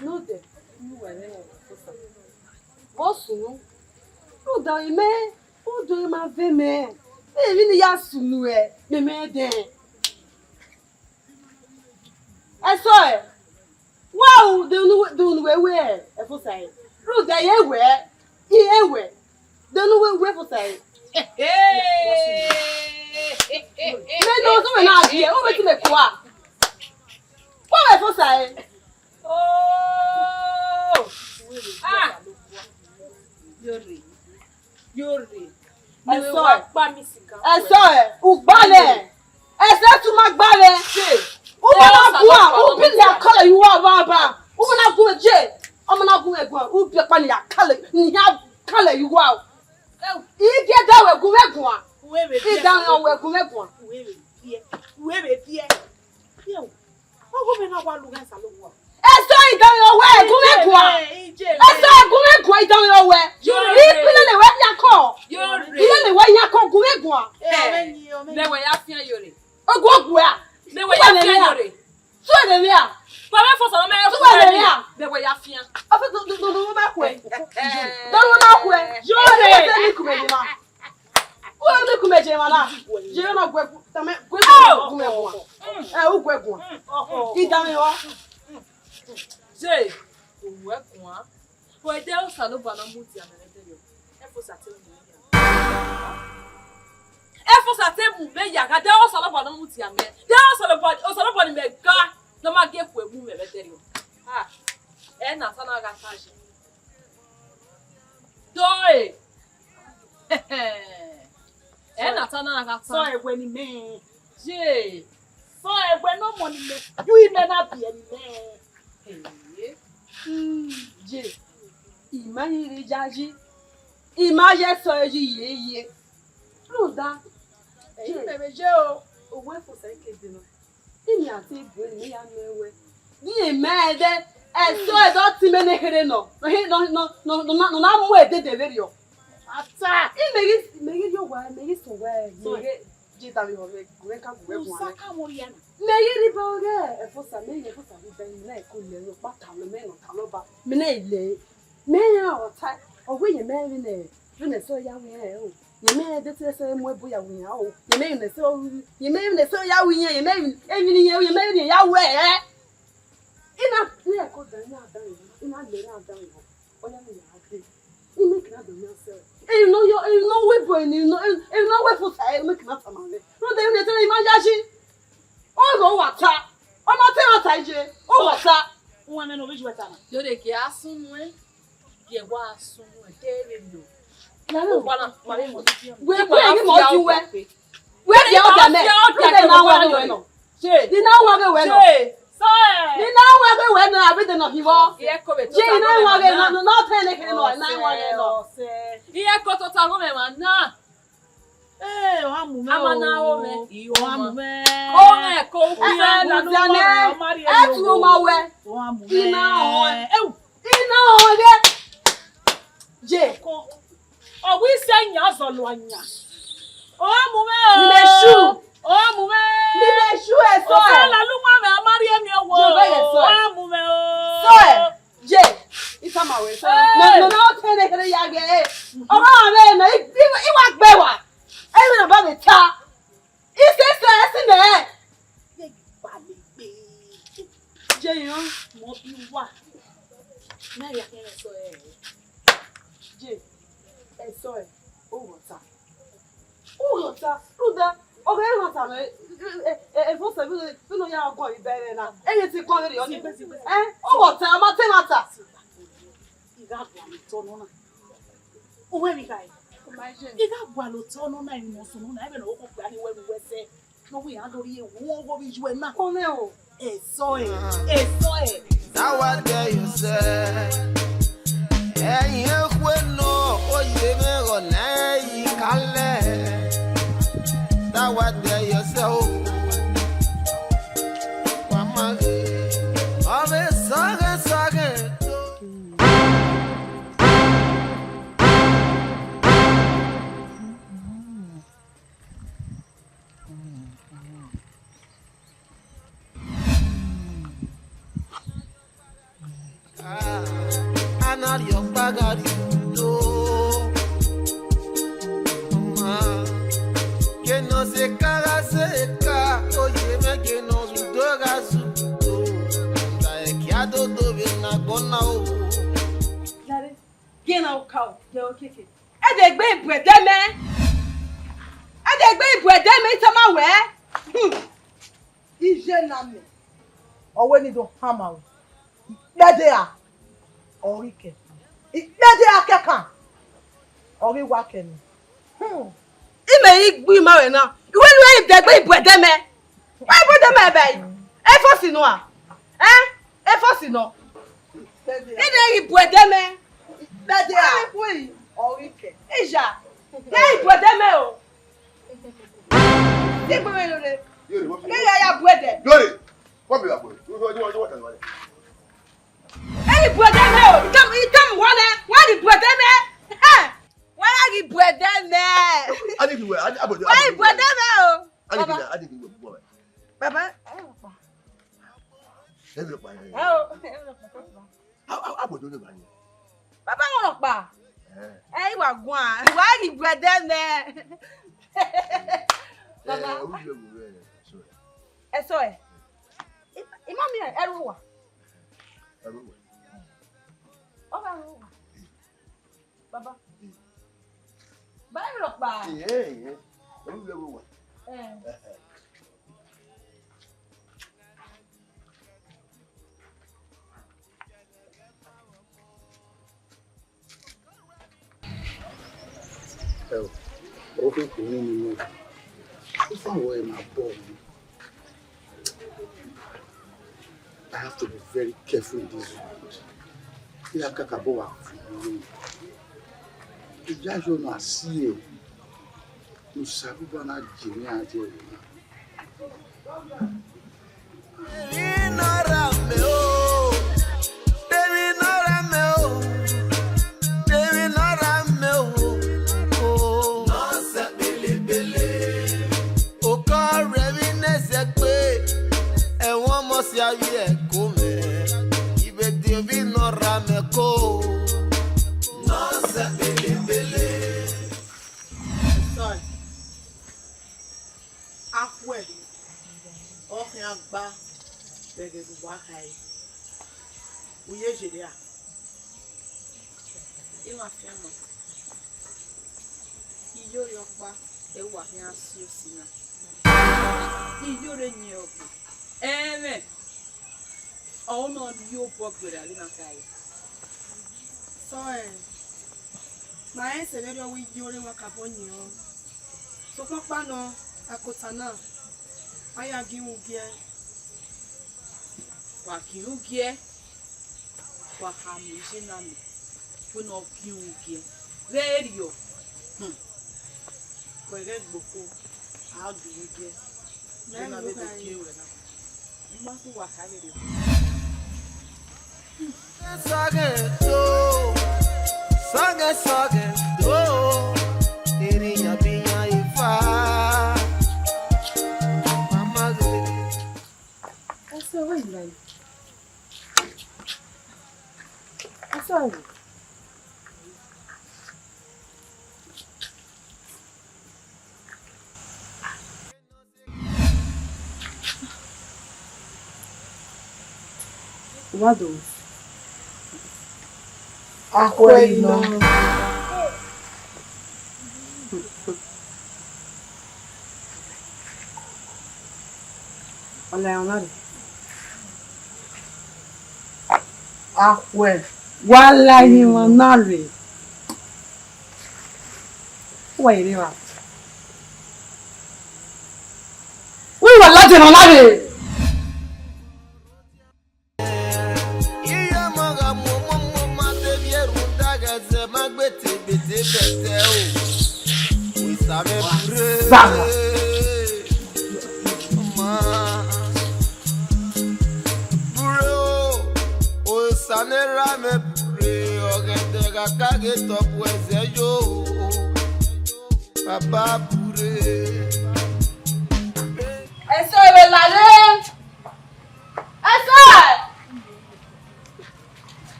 nodẹ, inu wẹ rẹn ẹfẹsa. Vbọ sunu? Rhunmwuda imẹ, udu ima ve mẹ. Emwi ne I ya sunu ẹre, mẹ mẹ dẹn. Ẹsọe, wa ru de unu, de unu wẹ wẹ ẹfẹsa ẹre. Rhunmwuda I re wẹ, I re wẹ. De unu wẹ wẹ ẹfẹsa ẹre. Mẹ ne ọzọ mẹ na viẹ, ọ vbe te mẹ kua. Wa wẹ ẹfẹsa ẹre. Oh! Ah! Yore. Yore. Ẹsọe. Ẹsọe, u gbalẹ. Ẹsẹ tu ma gbalẹ. U ma na guan, u bi lẹ akọlẹ ye uwa ọvbaba. U ma na gun je. Ọ ma na gun ẹguan, u bi ọkpa ne ya kalẹ, ne ya kalẹ ye uwa o. I gie da wẹ gun mwẹ guan. I da wẹ gun mwẹ guan. Uwẹ vbe biẹ. Ọghe mwẹ na wa lu gha Osanobua. Ẹsọe, I da mwẹ ọwẹ, gun mwẹ guan. Ẹsọe, gun mwẹ guan, I da mwẹ ọwẹ. I kpẹlẹ lẹ wẹ yan kọ. I lele wẹ yan kọ, gun mwẹ guan. Mẹ wẹ ya fian yore. Ogun ogun a. Mẹ wẹ ya fian yore. Tu ẹre vbe a. Wa vbe fo sọmọ mẹ. Tu ẹre vbe a. Mẹ wẹ ya fian. Ọ fẹ do do do do ma khuẹ. Do do ma khuẹ. Yore. Ẹsẹ ni kumẹ ye ma. Uwẹ ne kumẹ je emwa na, je emwa na gu ẹgu, tama gu ẹgu, gu ẹgu. Ẹ, u gu ẹgu. I da mwẹ ọ. Je, u gu ẹgu. Ọ ẹdẹ Osanobua ne ọ mudia mẹ vbe ẹdẹrriọ. Ẹfo sa te mu mẹ ya. Ẹfo sa te mu mẹ ya, gha de Osanobua ne ọ mudia mẹ. De Osanobua, Osanobua ne mẹ ga, ne ọ ma gie ku emu mẹ vbe ẹdẹrriọ. Ha, ẹ na ta na gha ta je. Dọe. Ẹ na ta na gha ta. Sọ ẹwẹ ne imẹ. Ye. Sọ ẹwẹ ne ọmọ ne imẹ. Yu imẹ na biẹ ne imẹ. Ee. Mm, ye. I ma ghi rre yayi. I ma ye sọ yi ye ye. Rhunmwuda. Ẹi mẹ vbe ye o. Owa Ẹfo sa ke dee nọ. Imi a te bu ẹre ne ya nọ ẹwẹ. Gie imẹ ẹdẹ. Ẹsọhẹ do ti mẹ ne kherhe nọ, nọ, nọ, nọ, nọ, nọ, nọ na mu ẹdẹdẹ vberriọ. Ata. I mẹ ghi, mẹ ghi rhie owa, mẹ ghi sẹ owa, mẹ ghi je da vbe họn vbe, wẹ ka gu wẹ guan. Usa ka wọ ya na. Mẹ ghi rhie ba ọghe Ẹfosa, mẹ ghi Ẹfosa rhie ba, mẹ na ẹko lẹ, ọkpa talọ, mẹ nọ talọ ba, mẹ na lẹ, mẹ ya ọta, ọ wẹ yẹn mẹ vbe nẹ, vbe nẹ ẹsọhẹ ya wẹ iran o, yẹn mẹ de te ẹsọhẹ mu ẹbo ya wẹ iran o, yẹn mẹ vbe nẹ ẹsọhẹ, yẹn mẹ vbe nẹ ẹsọhẹ ya wẹ iran, yẹn mẹ vbe emwi ne iran, yẹn mẹ vbe ne iran ya wẹ ẹ. I na, I na ẹko dan, I na dan, I na lẹ, I na dan. Ọya ne ya dee. I make na do na sẹ. Emwi ne ọ yọ, emwi ne ọ wẹ ebo, emwi ne, emwi ne ọ wẹ Ẹfosa, I make na tama mwẹ. Rhunmwuda emwi ne tẹrẹ ima yayi. Ọ ghe uwa ta. Ọ ma te emwa ta iye. Uwa ta. Uwa mẹ ne ovbi yu ta na. Yo de gie a sunu ẹn. Gie wa sunu ẹn. Te vbe ndo. Lare o. Uwa na, uwa na. Wẹ, wẹ, ni mo ju wẹ. Wẹ gie ọga mẹ. Rhunmwuda na wa ghe wẹ nọ. Ni na wa ghe wẹ nọ. Ni na wa ghe wẹ nọ, avbe de nọ hivọ. Ye na wa ghe nọ, nọ, nọ, te ne kere nọ, na wa ghe nọ. Iye ko tota gho mẹ ma na. Eh, ọ a mu mwẹ. A ma na o. Ro mẹ. Ọ a mu mwẹ. Ko mẹ ko. Eh, eh, la no wa, ọ ma rhie ẹ tu ma wẹ. Ọ a mu mwẹ. I na họn. Eh, u. I na họn ye. Ye. Ko. Ọ wẹ isẹ yan zọlọ yan. Ọ a mu mwẹ o. Ni mẹ shu. Ọ a mu mwẹ. Ni mẹ shu ẹsọhẹ. Ọ fẹ la lu mwa mẹ, a ma rhie emwi ọwọ. Ye, ọ vẹ ẹsọhẹ. Ọ a mu mwẹ o. Sọhẹ. Ye, I tama wẹ sẹ. Hey! No, no, no, te ne kere ya ghe. Ọmọ rẹ nọ, I, I, I wa gbe wa. Ẹ na ba mẹ ta. I sẹ sẹ, ẹ si mẹ. Ye, ba mi gbe. Ye, yan. Mo bi wa. Na ya kere sọ ẹ. Ye, ẹsọhẹ, o wọ ta. U rhie ọta, rhunmwuda, ọ ghe erha ọta mwẹ, e, e, e, Ẹfosa vbene, vbene ọ ya guan vbe ibẹrẹ na, ẹ i te guan vberriọ ni. Ẹ, ọ wọ ọta, ọ ma te emwa ta. I gha gualọ otọ nọ na. U wẹ vbe I gha re? I gha gualọ otọ nọ na, emwi ne ọ sunu na, ẹmwẹ ne ọ koko kpia ni wẹ vbe uwẹ sẹ. Ne ọ wẹ iran do rhie ewu, ọ ghe ovbi yu ẹre na. Kọmẹ o. Ẹsọhẹ, ẹsọhẹ. That what they you say. Ẹyin ekhue nọ, oye mwẹ ghọ nẹ yi kalẹ. That what they you say, oh. Wa ma ghe, ọ vbe sọghẹ sọghẹ do. Ah, a na rhie ọkpa gha rrie udo. Ma, ke ne ọ zẹ eka gha zẹ eka, oye mwẹ ke ne ọ zẹ udo gha zẹ udo. Da ẹki adodo vbe ne agbọn na o. Lare, gie na okaro, gie okeke. Ẹ de gbe ibuẹdẹ mẹ. Ẹ de gbe ibuẹdẹ mẹ, I tama wẹ. Hmm. Iye na mẹ, ọ wẹ ne I do hama ruẹ, ikpẹdẹ ra, ọ ghi kẹ, ikpẹdẹ ra kẹkan, ọ ghi wa kẹ nẹ. Hmm. I mẹ i gbe ima vbe na, I wẹ ne u i dẹgbe ibuẹdẹ mẹ, wa ibuẹdẹ mẹ vbe Ẹfosi nua, ẹ, Ẹfosi nọ, I de ghi buẹdẹ mẹ, ikpẹdẹ ra, ọ ghi kẹ, iya, ne I buẹdẹ mẹ o. Te egbe mwẹ rore. Yore, wọ́n fi Ke ya ya buẹdẹ. Yore, wọ́n fi wà pọ̀. Wọ́n fi wọ́n fi wọ́n tẹ̀lé wọlé. Ẹ i buẹdẹ mẹ o. Ike mu, ike mu wọlé. Wọ́n i buẹdẹ mẹ. Ẹ, wọ́n i buẹdẹ mẹ. Adigi wẹ̀, adi- abọ̀dé, Wọ́n i abọ̀dé. Buẹdẹ mẹ o. Adigi Baba. Wẹ̀, adigi wẹ̀, bọ̀ wẹ̀. Baba. Ẹ lọ pa yẹn. Ẹ o. Abọ̀dé ló bá yẹn. Baba wọn pa. Ẹ. Ẹ, I wa guan. I wa ghi buẹdẹ mẹ. Baba. Ẹ, orí ilé mi rẹ̀, ẹ sọ ẹ. Ẹ sọ ẹ. I, I ma miẹn ẹrhu owa. Ẹrhu owa. Ọ gha ẹrhu owa. Baba. Ba ẹrhu ọkpa. Ẹ, ẹ, ẹ. Ẹrhu owa. Ẹ. Ẹ, ẹ. Ẹ o, ọ khin kpo ne I miẹn. Ifa wẹ ma bọ. I have to be very careful in this world. I gha kakabọ wa fo. Iyayo na si ẹre. Osanobua na gie mwẹ a die ẹre na. Ina ra me o. Si avbiẹ ko mẹ, I vbe de ovbi ne ọ rra mẹ ko. Nọ sẹ belebele. Sorry. Akhuẹ, ọ khian gba vbe ẹghẹ ne uwa kha ẹre. U ye ye rria. Emwa fian ma. Iyore ọkpa, ẹ wa khian si osi na. Iyore yin ọgbe. Ẹmwẹ. Ọ na rhie obọ gberra vbene a kha ẹre. Sọẹn, ma rẹn sẹ vberriọ wẹẹ iyore wa kakabọ yin ọẹn. Sokpan ọkpa nọ, akota na, a ya gie uhunmwu gie ẹe. Wa gie uhunmwu gie ẹe, wa kha mu iye na nẹ, wẹẹ ne ọ gie uhunmwu gie ẹe. Vberriọ, hmm, wẹ ghẹ gbe okhuo, a gie uhunmwu gie ẹe. Mẹ vbe na vbe do gie ruẹ na. Ima khin wa kha vberriọ. Sọghẹ do, sọghẹ sọghẹ do, eriyan biyan ifa. Mama ghe. Ẹsẹ wẹ yi la yi. Ẹsẹ wẹ. Wa do. Akhuẹ nọ. Ọna rẹn ọna rre. Akhuẹ, wa la emwa na rre. Uwa rre evba. Uwa ladian ọna rre. Iye ma gha mu ọmọ ma de vbe rhunmwuda ghẹ zẹ ma gbe te bete bẹtẹ o. Wẹ sa mwẹ bure. Ma. Bure o, Osa ne erha mwẹ bure, ọghẹdẹ gha ka ghe tọ bu ẹzẹ yo. Baba bure. Ẹsẹ vbe lare. Ẹsẹ.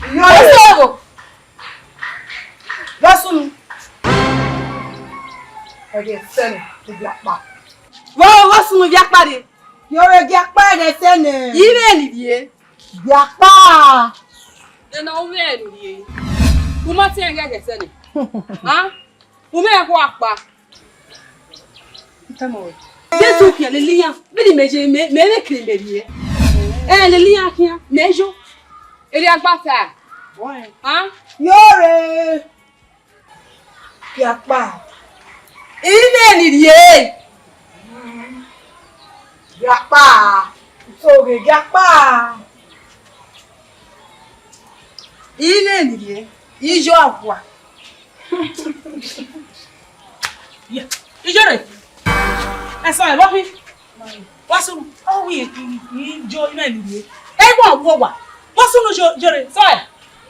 Ẹsẹ vbo? Vbọ sunu? Ẹghẹ ẹsẹ nẹ, ivbi akpa. Vbọ, vbọ sunu ivbi akpa rre? Yọrọ ivbi akpa ẹghẹ ẹsẹ nẹ. Ivbi eni rrie? Ivbi akpa. Ena uvbi eni rrie. U ma tiẹn ghe ẹghẹ ẹsẹ nẹ. Ha? U mwẹ ẹkhọ akpa. Jesu khian lele iran, vbene imẹ ye, mẹ, mẹ vbe kere mẹ rrie. Ẹ, lele iran khian, mẹ yo. Erriọ agbata. Ha? Yore. Giakpa. Ine ni rrie. Giakpa. So ghe giakpa. Ine ni rrie. Ijo awa. Iyore. Ẹsọ ẹvbo khin. Wa sunu. Ọ wi ijo ine ni rrie. Ẹ wa wo wa. Wa sunu jo jore. So ẹ.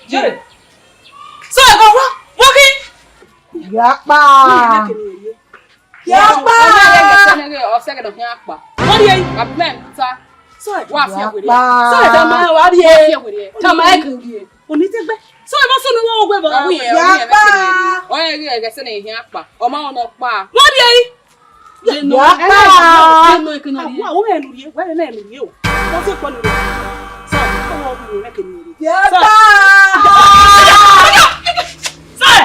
Jore. So ẹ wa wa. Wa khin. Giakpa. Giakpa. Ọ sẹgẹ nọ khian kpa. Wa rrie. Abimẹ ta. So ẹ wa fi were. So ẹ da ma wa rrie. Wa fi were. Ta ma ẹ kiri rrie. Oni te gbe. So ẹ ma sunu wo gbe bo. Awi ẹ, awi ẹ. Giakpa. Ọ ẹ ghe ẹghẹ sẹ ne hian kpa. Ọ ma ọ nọ kpa. Wa rrie. Giakpa. Wa wo ẹ nu rrie. Wa ẹ na nu rrie o. Wa fi kpọ nu rrie. So ọ wo bu rrie ke nu rrie. Giakpa. So ẹ.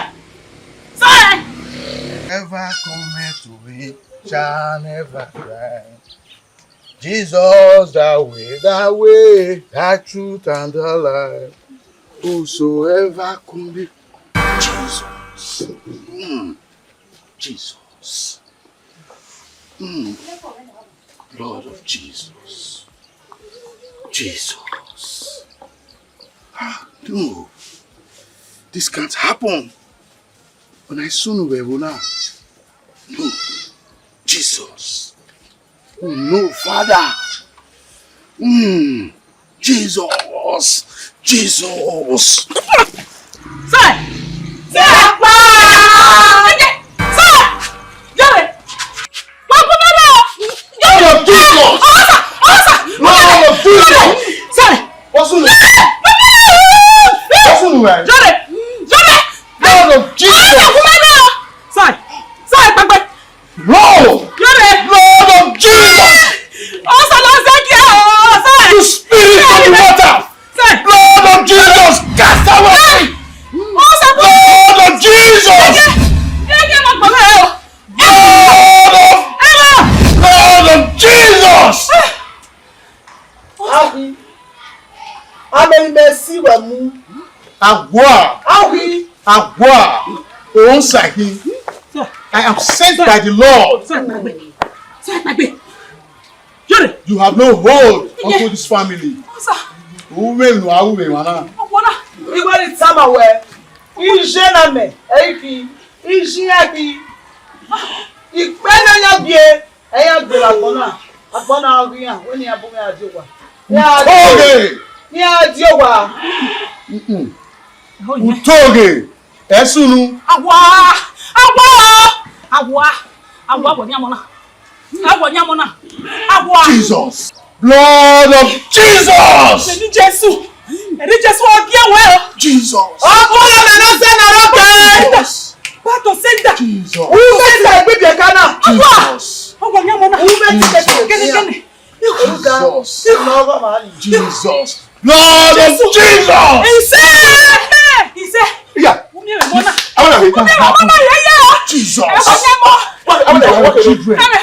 So ẹ. Ever come to me shall never die. Jesus, the way, the way, the truth, and the life. Whosoever come, Jesus. Mm. Jesus. Mm. Blood of Jesus. Jesus. Ah, no. This can't happen. When I soon we will now. No. Jesus. Oh, no, Father. Mm. Jesus. Jesus. Sir! Sir! Sir! Yore! Wa ku baba! Yore! Si wẹ mu. Awa. Awi. Awa. Osa hin. I am sent by the Lord. Sir, gbàgbé. Sir, gbàgbé. Yọrẹ. You have no hold unto this family. Sir. Uwe nu a uwe wana. Ọkọ na. Iwe ni tama wẹ. Ije na mẹ, ẹi ki. Ije ya ki. Ikpe na ya bie. Ẹ ya gbele agbọn na, agbọn na ọ ghi yan, wẹ ne iran bu mwẹ a die owa. Utoge! Ne iran die owa. Mm-mm. Utoge! Ẹ sunu. Awa! Awa! Awa! Awa, wẹ ne amọ na. Ẹ wẹ ne amọ na. Awa! Jesus! Blood of Jesus! Ẹni Jesu! Ẹni Jesu, ọ biẹ wẹ o! Jesus! Ọkọ rẹ mẹ ne ọ sẹ ne ọ rọ kẹ! Back to sender! Jesus! Uwe ti ẹgbẹ ibiẹka na! Jesus! Ọ wẹ ne amọ na. Uwe ti ẹgbẹ ibiẹka. Kẹnẹ, kẹnẹ. Jesus. Jesus. Blood of Jesus. He said, he said, yeah. Umi ẹmwẹ mọ na. Umi ẹmwẹ mọ na, yeah, yeah. Jesus. Ẹmwẹ mọ. What, what, what, what, children. Ẹmwẹ.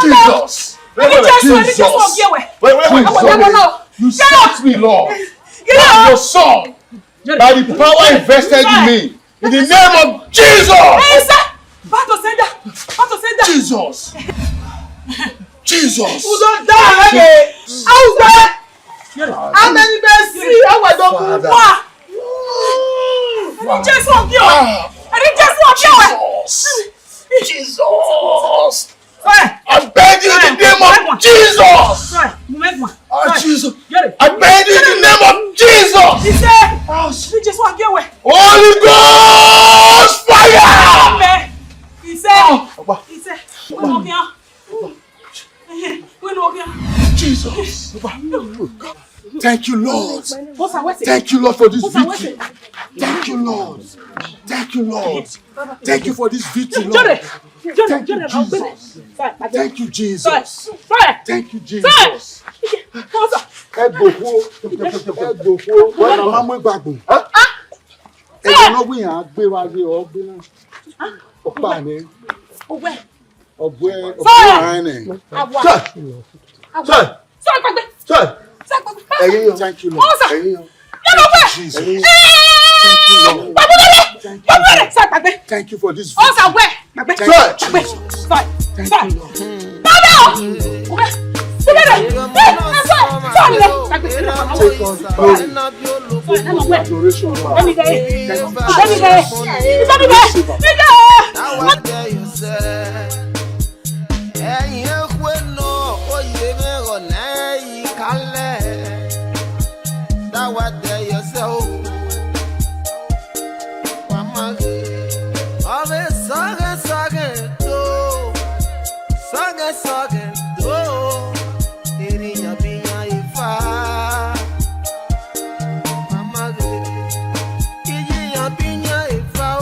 Jesus. Ẹmwẹ Jesus. Jesus. Wait, wait, wait. Ẹmwẹ mọ na. You set me, Lord. Yeah. By your son. By the power invested in me. In the name of Jesus! Hey, sir! Back to sender! Back to sender! Jesus! Jesus! Udo da rẹ. Awugbe! Amẹni bẹ si ẹwẹ do mu. Father. Wa! Ẹni Jesu ọbiọ! Ah. Ẹni Jesu ọbiọ! Jesus! Jesus! Sir. I beg you in the name of Jesus. Sir, mo mẹ gbọn. Ah, Jesus. Yẹrẹ. I beg you in the name of Jesus. He said, oh, Jesus, I get away. Holy Ghost fire. Amen. He said, oh, he said, we no can. We no can. Jesus. Thank you, Lord. Thank you, Lord, for this victory. Thank you, Lord. Thank you, Lord. Thank you for this victory, Lord. Thank you, Jesus. Thank you, Jesus. Thank you, Jesus. Ẹ gbòkú o. Ẹ gbòkú o. Wọ́n máa mú ìgbàgbọ́. Ẹ jẹ́ náà wíyàn á gbé wa lé ọ gbé náà. Ọ̀pá ni. Ọgbẹ́, ọgbẹ́ ọ̀hán ni. Àwa. Sir. Sir. Sir, gbàgbé. Sir. Sir, gbàgbé. Ẹ̀yin yan. Thank you, Lord. Ọ̀sà. Ẹ̀yin yan. Yẹ́n lọ wẹ̀. Jesus. Ẹ̀yin yan. Thank you, Lord. Gbàgbé lọ́lọ́. Thank you, Lord. Sir, gbàgbé. Thank you for this victory. Ọ̀sà wẹ̀. Gbàgbé. Sir. Gbàgbé. Sir. Thank you, Lord. Bàbá o. Ọ̀gá. Ọ̀gá. Ẹ, ẹ, sir. Sir, mi lọ. Gbàgbé. Take all the glory. Adoration, Lord. Thank you, Jesus. Ẹ̀yin ekhue nọ, oye mwẹ ghọ nẹ yi kalẹ. Dawa dẹ yẹsẹ o. Wa ma ghe. Ọ vbe sọghẹ sọghẹ do. Sọghẹ sọghẹ do. Eriyan biyan eva. Mama ghe, iyiyan biyan eva o.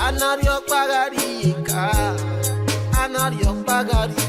A na rhie ọkpa gha rrie ika, a na rhie ọkpa gha rrie